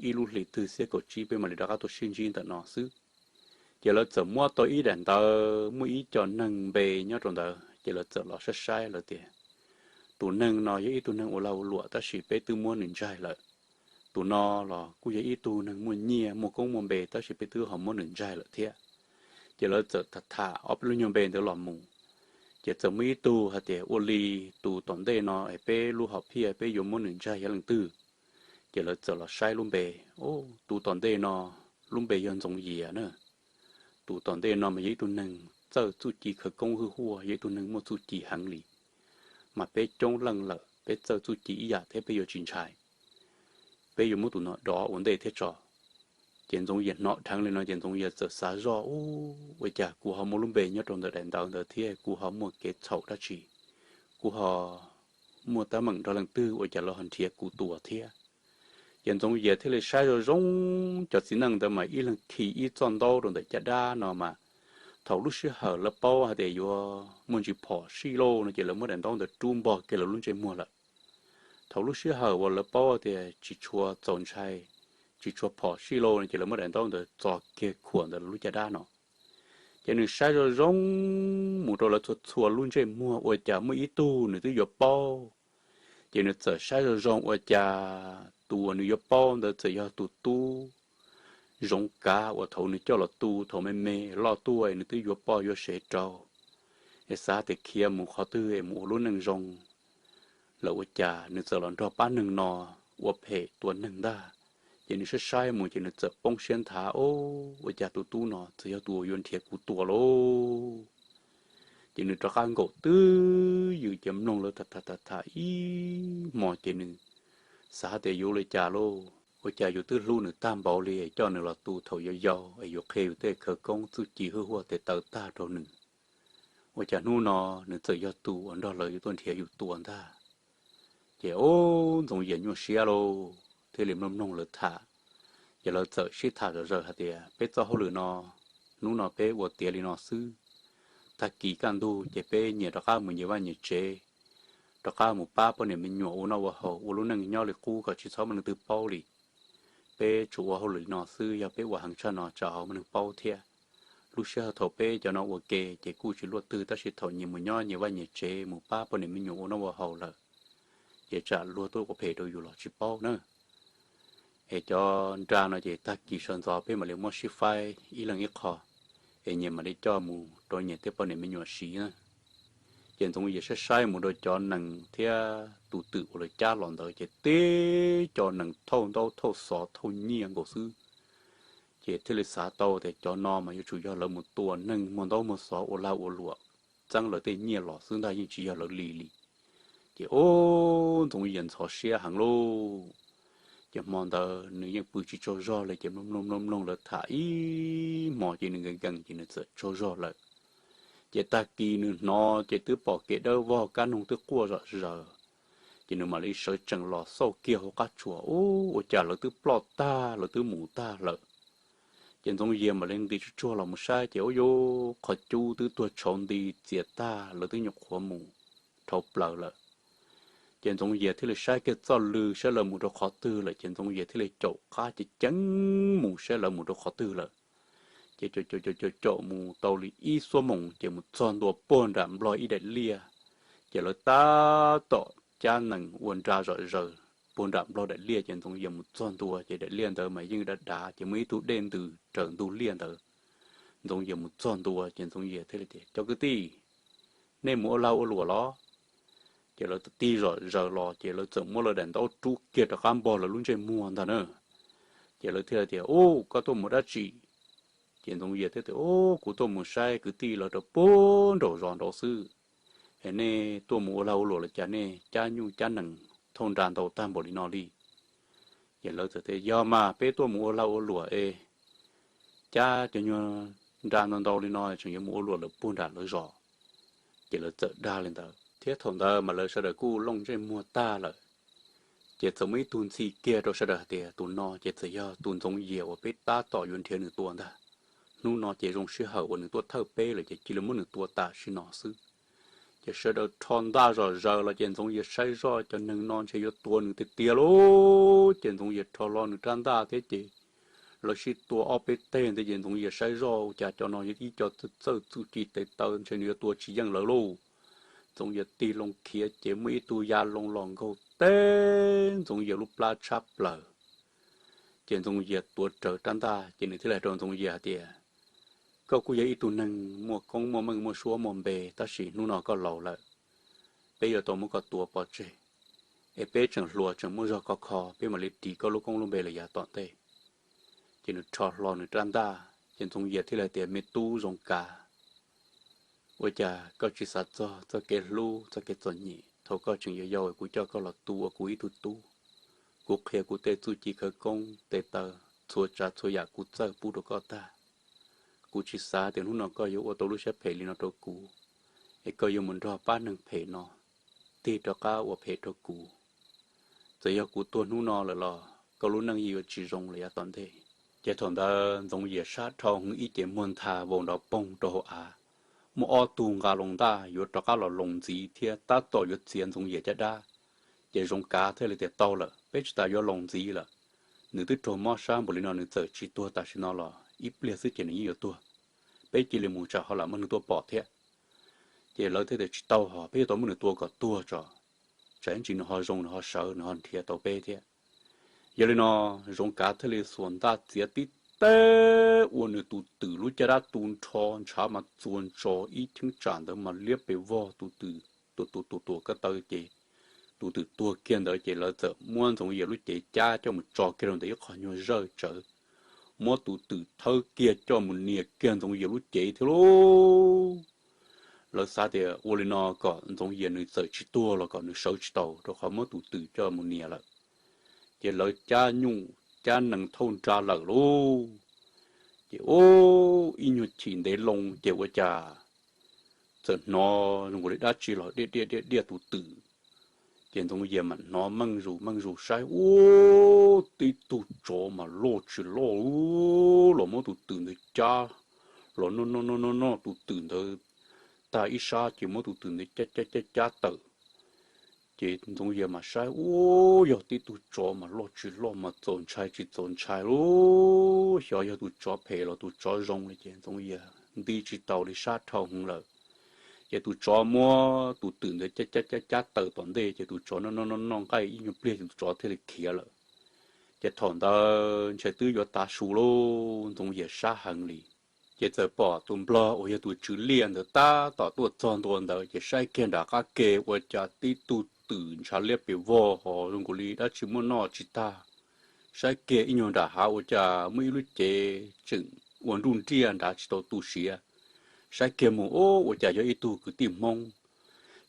Ib lub hlis twg xiab kaum tsib peb mam li rov qab tuaj sib ntsib ntawm no xwb. Ces lawv txawm muab tau ib daim ntawv muaj ib co neeg npe nyob rau ntawd, ces lawv txawm los saib saib lawv tias, tus neeg no yog ib tug neeg ua lag ua luam tab sis peb twb muab nws ntsaig lawm. Tus no los kuj yog ib tug neeg muaj nyiaj muaj koob muaj npe tab sis peb twb ho muab nws ntsaig lawm thiab. Ces lawv txawm tham tham ob peb lub nyuag npe ntawd los mus, ces txawm muaj ib tug hais tias, ua li tus tom ntej no es peb lub hom phiaj peb yuav muab nws ntsaig yog leej twg? Ces lawv txawm los saib lub npe, ub, tus tom ntej no lub npe yog Ntxoov Yias na. Tus tom ntej no mas yog ib tug neeg txawj txuj ci khawv koob hwj huaj, yog ib tug neeg muaj txuj ci heev li. Mas peb coob leej lawm, peb txawj txuj ci ib yam thiab peb yuav tsis ntshai. Peb yuav muab tus no dov ua ntej thiab tso. Ces Ntxoov Yias hnov dheev li no ces Ntxoov Yias txawm xav zoj, ub, ua cas kuv ho muaj lub npe nyob rau ntawm daim ntawv ntawd thiab kuv ho muaj kev txhaum dab tsi, kuv ho muaj teeb meem nrog leej twg ua cas lawv ho nrhiav kuv tua thiab? Ces Ntxoov Yias thiaj li saib zoo zoo cov txiv neej ntawd mas ib leeg khi ib txoj ntaub rau ntawm caj dab no mas, thaum lub sij hawm lawv paub hais tias yuav muaj ntsis phom sij lauj no ces lawv muab daim ntaub ntawd rub npog kiag lawv lub ntsej muag lawm. Thaum lub sij hawm uas lawv paub tias tsis tshua txaus ntshai, tsis tshua phom sij lauj no ces lawv muab daim ntaub ntawd txo kiag khuam ntawm lub caj dab no. Ces nws saib zoo zoo mus rau lawv txhua txhua lub ntsej muag ua cas muaj ib tug nws twb yuav paub. Ces nws txawm saib zoo zoo ua cas tus uas nws yuav paub ntawd txawm yog tus tub Zoov Kav uas thaum nws coj los tu thaum me me loj tuaj es nws twb yuav poj yuav sev rau, es xav tias khiav mus qhov twg es mus ua lub neej zoo lawm, ua cas nws txawm los nrog pab neeg no ua phem tua neeg ntag. Ces nws saib saib mus ces nws txawm poob siab nthav, Ob, ua cas tus tub no txawm yog tus uas yuav nrhiav kuv tua lauj? Ces nws rov qab nkaum twj ywm ces mloog lawv tham tham tham ib hmo ces nws xav tias yuav ua li cas lauj, ua cas yus twb hlub nws tag npaum li, coj nws los tu thaum yau yau es yus qhia yus tej khawv koob txuj ci hwj huaj tes taw tag rau nws, ua cas hnub no nws txawm yog tus uas nrog lawv yuav tuaj nrhiav yus tua ntag. Ces ub, Ntxoov Yias nyuaj siab lauj, thiaj li mloog mloog lawv tham. Ces lawv txawm sib tham zom zaws hais tias, Peb txoj hauj lwm no, hnub no peb ua tiav li no xwb, tag kis kaj ntug ces peb nyias rov qab mus nyias vaj nyias tsev, rov qab mus pab poj niam me nyuam ua noj ua haus ua lub neej nyob li qub kom tsis txhob muaj leej twg paub li. Peb tsuas ua hauj lwm li no xwb, yog peb ua heev tshaj no tsam ho muaj neeg paub thiab. Lub sij hawm thaum peb cov no ua ke ces kuj tsis luaj twg, tab sis thaum nyias mus nyob nyias vaj nyias tsev mus pab poj niam me nyuam ua noj ua haus lawm, ces tsam luag tuaj ua phem rau yus los tsis paub na. Es cov nra no ces tag kis sawv ntxov peb mam li muab sib faib ib leeg ib qho, es nyias mam li coj mus rau nyias tej poj niam me nyuam siv na. Ces Ntxoov Yias saib saib mus rau cov nees thiab tus twm uas lawv cab los ntawd ces tib co nees thauj ntaub thauj xov thauj nyiaj nkaus xwb. Ces thiaj li xav tau tias cov no mas yuav tsum yog lawv mus tua neeg muag ntaub muag xov ua lag ua luam txeeb lawv tej nyiaj los xwb ntag, yeej tsis yog lawv li li. Ces ub, Ntxoov Yias ntxhov siab heev lauj. Ces hmo ntawd nws yeej pw tsis tsaug zog li, ces mloog mloog mloog mloog lawv tham ib hmo ces nws nkees nkees ces nws txawm tsaug zog lawm. Ces tag kis nws hnov ces twb pom kev dawb vog, kab noog twb quaj zom zaws. Ces nws mam li sawv tsees los xauj kiag hauv qab tsuas, ub, ua cas lawv twb ploj tag, lawv twb mus tag lawm. Ces Ntxoov Yias mam li nqis tsuag tsuag los mus saib ces ub, yuav qhov cub twb tuag tshauv nti txias tag, lawv twb nyuam qhuav mus dhau plaws lawm. Ces Ntxoov Yias thiaj li saib kiag txoj lw saib lawv mus rau qhov twg lawm, ces Ntxoov Yias thiaj li caum qab ceev ceev mus saib lawv mus rau qhov twg lawm. Ces caum caum caum caum mus tau li ib xuab moos ces mus txog ntua puag nram nplog ib daim liaj. Ces lawv tab tom cab nees ua nra zom zaws puag nram nplog daim liaj, ces Ntxoov Yias mus txog ntua ces daim liaj ntawd mas yeej dav dav, ces muaj ib tug dej ntws raws ntug liaj ntawd. Ntxoov Yias mus txog ntua ces Ntxoov Yias thiaj li tias, Cov kwv tij, nej mus ua lag ua luam los? Ces lawv tig zom zaws los ces lawv txawm muab lawv daim ntaub rub kiag rov qab npog lawv lub ntsej muag ntag na. Ces lawv thiaj tias, Ub, koj tuaj mus dab tsi? Ces Ntxoov Yias thiaj tias, Ub, kuv tuaj mus saib kwv tij lawv rau puag nraum zos nraud xwb. Es nej tuaj mus ua lag ua luam los cas nej cab nyuj cab nees thauj nra ntau tag npaum li no li? Ces lawv txawm tias, Yog mas, peb tuaj mus ua lag ua luam es cab cov nyuag nra ntau ntau li no tseem yuav mus ua luam lawm puag nram lawv zos. Ces lawv txawm dag li ntawd thiab. Thaum ntawd mas lawv sawv daws kuj looj ntsej muag tag lawm. Ces txawm muaj ib tug ntxhi kiag rau sawv daws hais tias, Tus no ces txawm yog tus Ntxoov Yias uas peb tab tom yuav nrhiav nws tua ntag. Hnub no ces zoo sij hawm uas nws tuaj thawj peb lawm ces cia li muab nws tua tam sim no xwb. Ces sawv daws rho ntaj zom zaws los ces Ntxoov Yias saib zoj cov neeg no ntshe yuav tua nws tiag tiag lauj. Ces Ntxoov Yias rho hlo nws rab ntaj thiab ces lawv sib tua ob peb teg ntawd ces Ntxoov Yias saib zoj ua cas cov no yog ib co txawj txuj ci tes taw ntshe nws yuav tua tsis yeej lawv lauj. Ntxoov Yias tig loo khiav ces muaj ib tug ya loo los nkaug teb Ntxoov Yias lub plab tshab plaws. Ces Ntxoov Yias tuav rawv rab ntaj ces nws thiaj li hais rau Ntxoov Yias hais tias, Koj kuj yog ib tug neeg muaj koob muaj meej muaj suab muaj npe, tab sis hnub no koj laus lawm, peb yuav tau muab koj tua pov tseg, es peb tseem hluas tseem muaj zog khov kho, peb mam li ris koj lub koob lub npe lawm yav tom ntej. Ces nws rho hlo nws rab ntaj ces Ntxoov Yias thiaj li hais tias, Me tub Zoov Kav, ua cas koj tsis xav txog txoj kev hlub txoj kev txom nyem thaum koj tseem yau yau kuv coj koj los tu ua kuv ib tug tub? Kuv qhia kuv tej txuj ci khawv koob tes taw, txhua tsav txhua yam kuv txawj pub rau koj tag. Kuv tsis xav tias hnub no koj yuav ua tau lub siab phem li no rau kuv, es koj yuav mus nrog pab neeg phem no tig rov qab ua phem rau kuv. Txawm yog kuv tuag hnub no lawm los koj lub neej yeej yuav tsis zoo lawm yav tom ntej. Ces thaum ntawd Ntxoov Yias sab dhau hwv ib ce muag ntha vau nrov poog rau hauv av. Muaj ob tug nqa loo ntaj yuav rov qab los loos ntxiv thiab tab tom yuav txiav Ntxoov Yias caj dab. Ces Zoov Kav thiaj li tias, Tau lawm, peb tsis tas yuav loos ntxiv lawm. Nws twb raug mob sab npaum li no nws txawm tsis tuag tam sim no los ib pliag xwb ces nws yeej yuav tuag. Peb cia li mus tsam ho lam muaj neeg tuaj pom thiab. Ces lawv thiaj tias, Tsis tau, ho peb yuav tau muab nws tua kom tuag tso, tsam ib ntsis nws ho zoo nws ho sawv nws ho nrhiav tau peb thiab. Yog li no Zoov Kav thiaj li xuas ntaj txiav tib teb ua nws tus twm lub caj dab tu nrho ntshav mas txuas ntso ib cheeb tsam ntawd mas liab pes vog tus twm, tua tua tua tua ko taw ces tus twm tuag kiag ntawd ces lawv txawm muab Ntxoov Yias lub cev cab coj mus tso kiag rau ntawm ib qho nyuag zawj tsawv, muab tus twm thawb kiag coj mus nias kiag Ntxoov Yias lub cev thiab lauj. Lawv xav tias ua li no kom Ntxoov Yias nws txawm tsis tuag los kom nws sawv tsis taus rau qhov muab tus twm coj mus nias lawm. Ces lawv cab nyuj cab nees thauj nra lawm lauj. Ces ub, ib nyuag chim ntev loo ces ua cas txawm hnov zoo nkaus li dab tsi los diaj diaj diaj diaj tus twm. Ces Ntxoov Yias mam hnov meej zus meej zus saib ub, tib tug tsov mas loj tsis loj los muab tus twm ntawd cab los noj noj noj noj noj tus twm ntawd tag ib sab ces muab tus twm ntawd cab cab cab cab tawm. Ces Ntxoov Yias mas saib ub, yog tib tug tsov mas loj tsis loj mas txaus ntshai tsis txaus ntshai lauj. Xyov yog tus tsov phem los tus tsov zoo li ces Ntxoov Yias nti tsis taus li, sab dhau heev lawm. Ces tus tsov muab tus twm ntawd cab cab cab cab tawm tom ntej ces tus tsov noj noj noj noj nqaij ib nyuag pliag ces tus tsov thiaj li khiav lawm. Ces thaum ntawd ntshe twb yuav tav su lauj, Ntxoov Yias sab heev li. Ces txawm pom tus nplog uas yog tus tswv liaj ntawd tab tom tuaj txog ntua ntawd ces saib kiag nram qab ke ua cas tib tug twm ntshav liab pes vog ho zoo nkaus li dab tsi muaj noj tsis tag. Saib kiag ib nyuag nram hav ua cas muaj ib lub cev tseem ua nruj nriaj nrad tsis tau tu siav. Saib kiag mus ub, ua cas yog ib tug kwv tij Hmoob.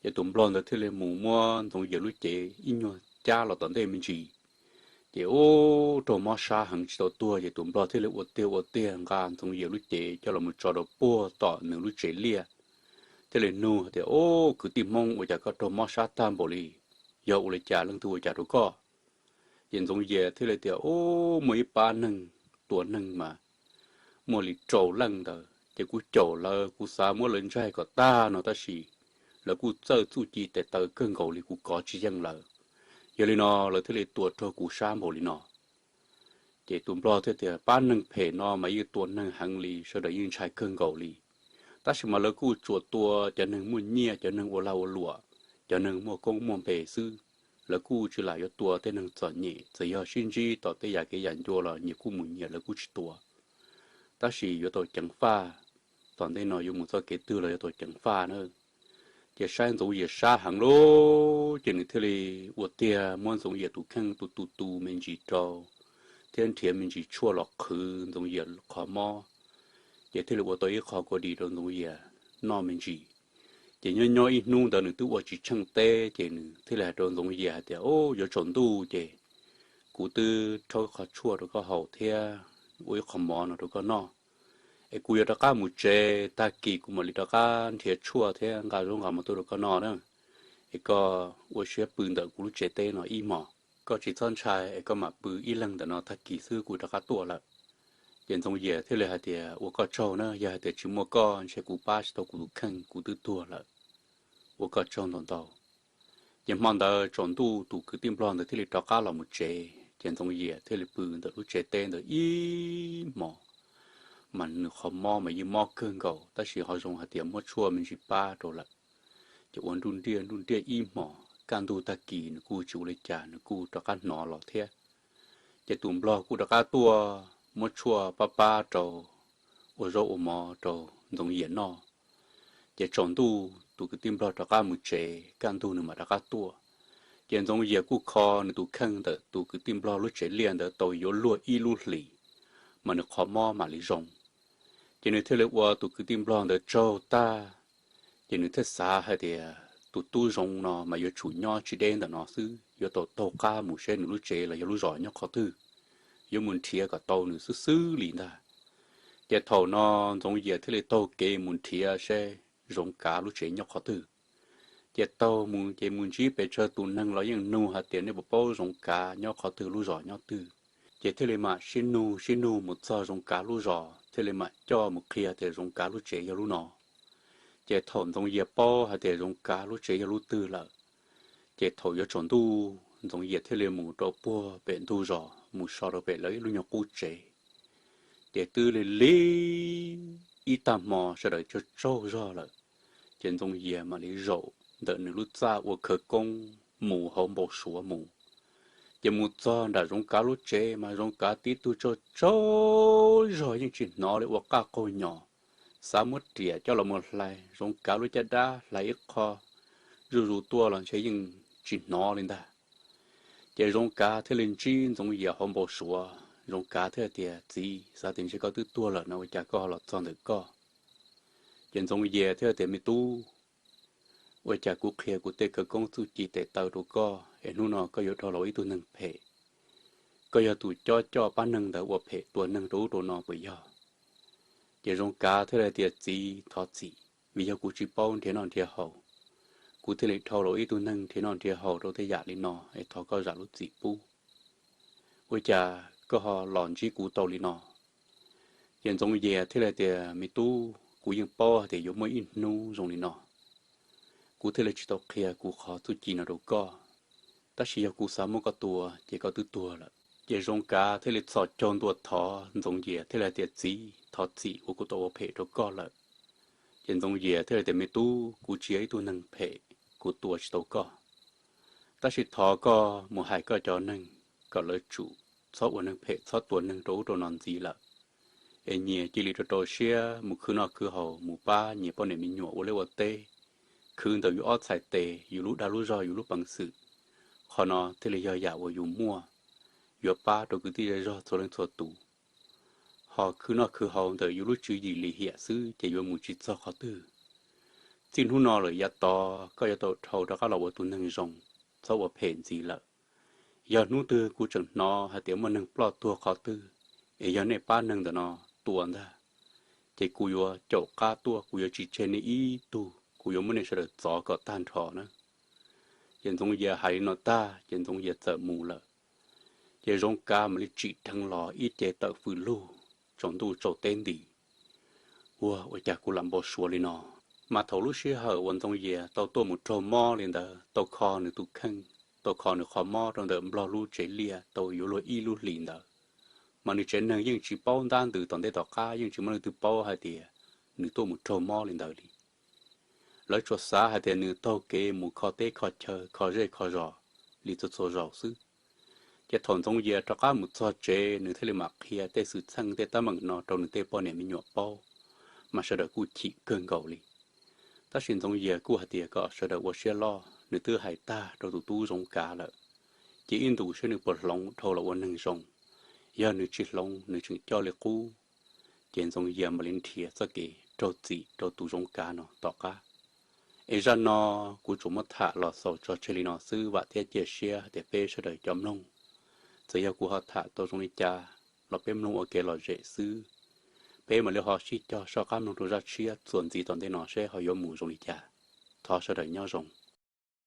Ces tus nplog ntawd thiaj li mus muab Ntxoov Yias lub cev ib nyuag cab los tom ntej me ntsis. Ces ub, raug mob sab heev tsis tau tuag ces tus nplog thiaj li ua tiag ua tiag nqa Ntxoov Yias lub cev coj los mus tso rau puag tom nws lub tsev liaj. Thiaj li nug tias, Ub, kwv tij Hmoob, ua cas koj raug mob sab tag npaum li? Yog ua li cas, leej twg ua cas rau koj? Ces Ntxoov Yias thiaj li tias, Ub, muaj ib pab neeg tua neeg mas muaj li rau leej ntawd ces kuv caum lawv, kuv xav muab lawv ntsaig kom tag no tab sis lawv kuj txawj txuj ci tes taw kawg nkaus li, kuv kov tsis yeej lawv. Yog li no lawv thiaj li tua raug kuv sab npaum li no. Ces tus nplog thiaj tias, Pab neeg phem no mas yeej tua neeg heev li, sawv daws yeej ntshai kawg nkaus li. Tab sis mas lawv kuj tsuas tua cov neeg muaj nyiaj, cov neeg ua lag ua luam, cov neeg muaj koob muaj npe xwb. Lawv kuj tsis lam yuav tua tej neeg txom nyem, txawm yog sib ntsib tom tej yam kev yam ncua los nyias kuj mus nyias, lawv kuj tsis tua. Tab sis yuav tau ceev faj, tom ntej no yuav mus txoj kev twg los yuav tau ceev faj na. Ces saib Ntxoov Yias sab heev lauj, ces nws thiaj li ua tiag muab Ntxoov Yias tus kheej tu tu tu me ntsis rau, thiab nrhiav me ntsis tshuaj los qhwv Ntxoov Yias qhov mob. Ces thiaj li ua tau ib qho kua dis rau Ntxoov Yias noj me ntsis. Ces nyob nyob ib hnub ntawd nws twb ua tsis tsheej teb, ces nws thiaj li hais rau Ntxoov Yias hais tias, Ub, yuav tsaus ntuj ces kuv twb rhaub qhov tshuaj rau koj haus thiab ua ib qho mov no rau koj noj. Es kuv yuav rov qab mus tsev, tag kis kuv mam li rov qab nrhiav tshuaj thiab nqa zaub nqa mov tuaj rau koj noj na. Es koj ua siab pw ntawm kuv lub tsev teb no ib hmos. Koj tsis txhob ntshai, es koj mam pw ib leeg ntawm no, tag kis xwb kuv rov qab tuaj lawm. Ces Ntxoov Yias thiaj li hais tias, Ua koj tsaug na, yog hais tias tsis muaj koj ntshe kuv pab tsis tau kuv tus kheej, kuv twb tuag lawm. Ua koj tsaug ntau ntau. Ces hmo ntawd tsaus ntuj tus kwv tij nplog ntawd thiaj li rov qab los mus tsev, ces Ntxoov Yias thiaj li pw ntawm lub tsev teb ntawd ib hmos. Mas nws qhov mob mas yeej mob kawg nkaus, tab sis ho zoo hais tias muab tshuaj me ntsis pab rau lawm. Ces ua nruj nriaj nruj nriaj ib hmos, kaj ntug tag kis nws kuj tsis ua li cas, nws kuj rov qab hnov los thiab. Ces tus nplog kuj rov qab tuaj muab tshuaj pab pab rau, ua zaub ua mov rau Ntxoov Yias noj. Ces tsaus ntuj tus kwv tij nplog rov qab mus tsev, kaj ntug nws mam rov qab tuaj. Ces Ntxoov Yias kuj kho nws tus kheej ntawm tus kwv tij nplog lub tsev liaj ntawd tau yuav luag ib lub hlis, mas nws qhov mob mam li zoo. Ces nws thiaj li ua tus kwv tij nplog ntawd tsaug tag, ces nws thiaj xav hais tias, Tus tub zoo no mas yuav tsum nyob tsis deb ntawm no xwb, yuav tau taug qab mus seb nws lub tsev los yog lub zos nyob qhov twg, yuav mus nrhiav kom tau nws xwb xwb li ntag. Ces thaum no Ntxoov Yias thiaj li taug kev mus nrhiav seb Zoov Kav lub tsev nyob qhov twg. Ces taug mus ces mus ntsib pes tsawg tus neeg los yeej nug hais tias, Nej puas paub Zoov Kav nyob qhov twg, lub zos nyob twg? Ces thiaj li mam sib nug sib nug mus txog Zoov Kav lub zos, thiaj li mam coj mus qhia tias Zoov Kav lub tsev yog lub no. Ces thaum Ntxoov Yias paub hais tias Zoov Kav lub tsev yog lub twg lawm, ces thaum yuav tsaus ntuj Ntxoov Yias thiaj li mus rau puag pem ntug zos mus so rau pem lawv ib lub nyuag qub tsev. Ces twb li li ib tag hmo sawv daws tsaug tsaug zog lawm, ces Ntxoov Yias mam li zaum ntawm nws lub txaj ua khawv koob mus hauv npau suav mus. Ces mus txog nram Zoov Kav lub tsev mas Zoov Kav tib tug tsaug tsaug zog yeej tsis hnov li, ua qaj qaug nyos, xav muab riam coj los mus hlais Zoov Kav lub caj dab, hlais ib qho zuj zus tuaj los ntshe yeej tsis hnov li ntag. Ces Zoov Kav thiaj li ntsib Ntxoov Yias hauv npau suav, Zoov Kav thiaj tias, Txiv, xav tias ntshe koj twb tuag lawm no ua cas koj ho los txog ntawm koj? Ces Ntxoov Yias thiaj tias, Me tub, ua cas kuv qhia kuv tej khawv koob txuj ci tes taw rau koj es hnub no koj yuav dhau los ib tug neeg phem? Koj yog tus cob coj pab neeg ntawd ua phem tua neeg rau ub rau no puas yog? Ces Zoov Kav thiaj li tias, Txiv, thov txim, vim yog kuv tsis paub nrhiav noj nrhiav haus, kuv thiaj li dhau los ib tug neeg nrhiav noj nrhiav haus rau tej yam li no es thov koj zam lub txim pub. Ua cas koj ho los ntsib kuv tau li no? Ces Ntxoov Yias thiaj li tias, Me tub, kuv yeej paub hais tias yuav muaj ib hnub zoo li no, kuv thiaj li tsis tau qhia kuv qhov txuj ci no rau koj. Tab sis yog kuv xav muab koj tua ces koj twb tuag lawm. Ces Zoov Kav thiaj li txhos caug ntua thov Ntxoov Yias thiaj li tias, Txiv, thov txim uas kuv tau ua phem rau koj lawm. Ces Ntxoov Yias thiaj li tias, Me tub, kuv tsis yog ib tug neeg phem, kuv tua tsis tau koj. Tab sis thov koj mus hais koj cov neeg kom lawv tsum txhob ua neeg phem, txhob tua neeg rau ub rau no ntxiv lawm. Es nyias cia li rau rau siab mus khwv noj khwv haus, mus pab nyias poj niam me nyuam ua liaj ua teb, khwv ntawm yus ob txhais tes, yus lub dag lub zog, yus lub peev xwm. Qhov no thiaj li yog yam uas yus muaj, yuav pab rau kwv tij zej zog txhua leej txhua tus. Ho khwv noj khwv haus ntawm yus lub tswv yim lim hiam xwb ces yuav mus tsis txog qhov twg. Txij hnub no lawm yav tod koj yuav tau dhau rov qab los ua tus neeg zoo, txhob ua phem ntxiv lawm. Yog hnub twg kuv tseem hnov hais tias muaj neeg ploj tuag qhov twg, es yog nej pab neeg ntawm no tua ntag, ces kuv yuav caum qab tuaj, kuv yuav tsis tseg nej ib tug, kuv yuav muab nej sawv daws txov kom tag nrho na. Ces Ntxoov Yias hais li no tag ces Ntxoov Yias txawm mus lawm. Ces Zoov Kav mam li tsim dheev los ib ce tawm fws lug, tsaus ntuj tsaus teb nti. Ua, ua cas kuv lam npau suav li no? Mas thaum lub sij hawm uas Ntxoov Yias tau tuaj mus raug mob li ntawd, tau kho nws tus kheej, tau kho nws qhov mob rau ntawm Nplog lub tsev liaj tau yuav luag ib lub hlis ntawd, mas nws tsev neeg yeej tsis paub ntab ntws tom ntej tom qab, yeej tsis muaj leej twg paub hais tias nws tuaj mus raug mob li ntawd li. Lawv tsuas xav hais tias nws taug kev mus kho teb kho chaw, kho zej kho zos li txhua txhua zaus xwb. Ces thaum Ntxoov Yias rov qab mus txog tsev, nws thiaj li mam qhia tej xwm txheej tej teeb meem no rau nws tej poj niam me nyuam paub, mas sawv daws kuj chim kawg nkaus li. Tab sis Ntxoov Yias kuj hais tias kom sawv daws ua siab loj, nws twb hais tag rau tus tub Zoov Kav lawm, ces ib ntus saib nws puas hloov dhau los ua neeg zoo. Yog nws tsis hloov, nws tseem coj li qub, ces Ntxoov Yias mam li nrhiav txoj kev raug txim rau tus Zoov Kav no tom qab. Es zaj no kuv tsuas muab tham los xaus tso tseg li no xwb, vam thiab cia siab hais tias peb sawv daws cov mloog, txawm yog kuv ho tham tau zoo li cas los peb mloog ua kev lom zem xwb. Peb mam li ho sib cog soj qab mloog rau zaj tshiab txuas ntxiv tom ntej no seb ho yuav mus zoo li cas. Thov sawv daws nyob zoo.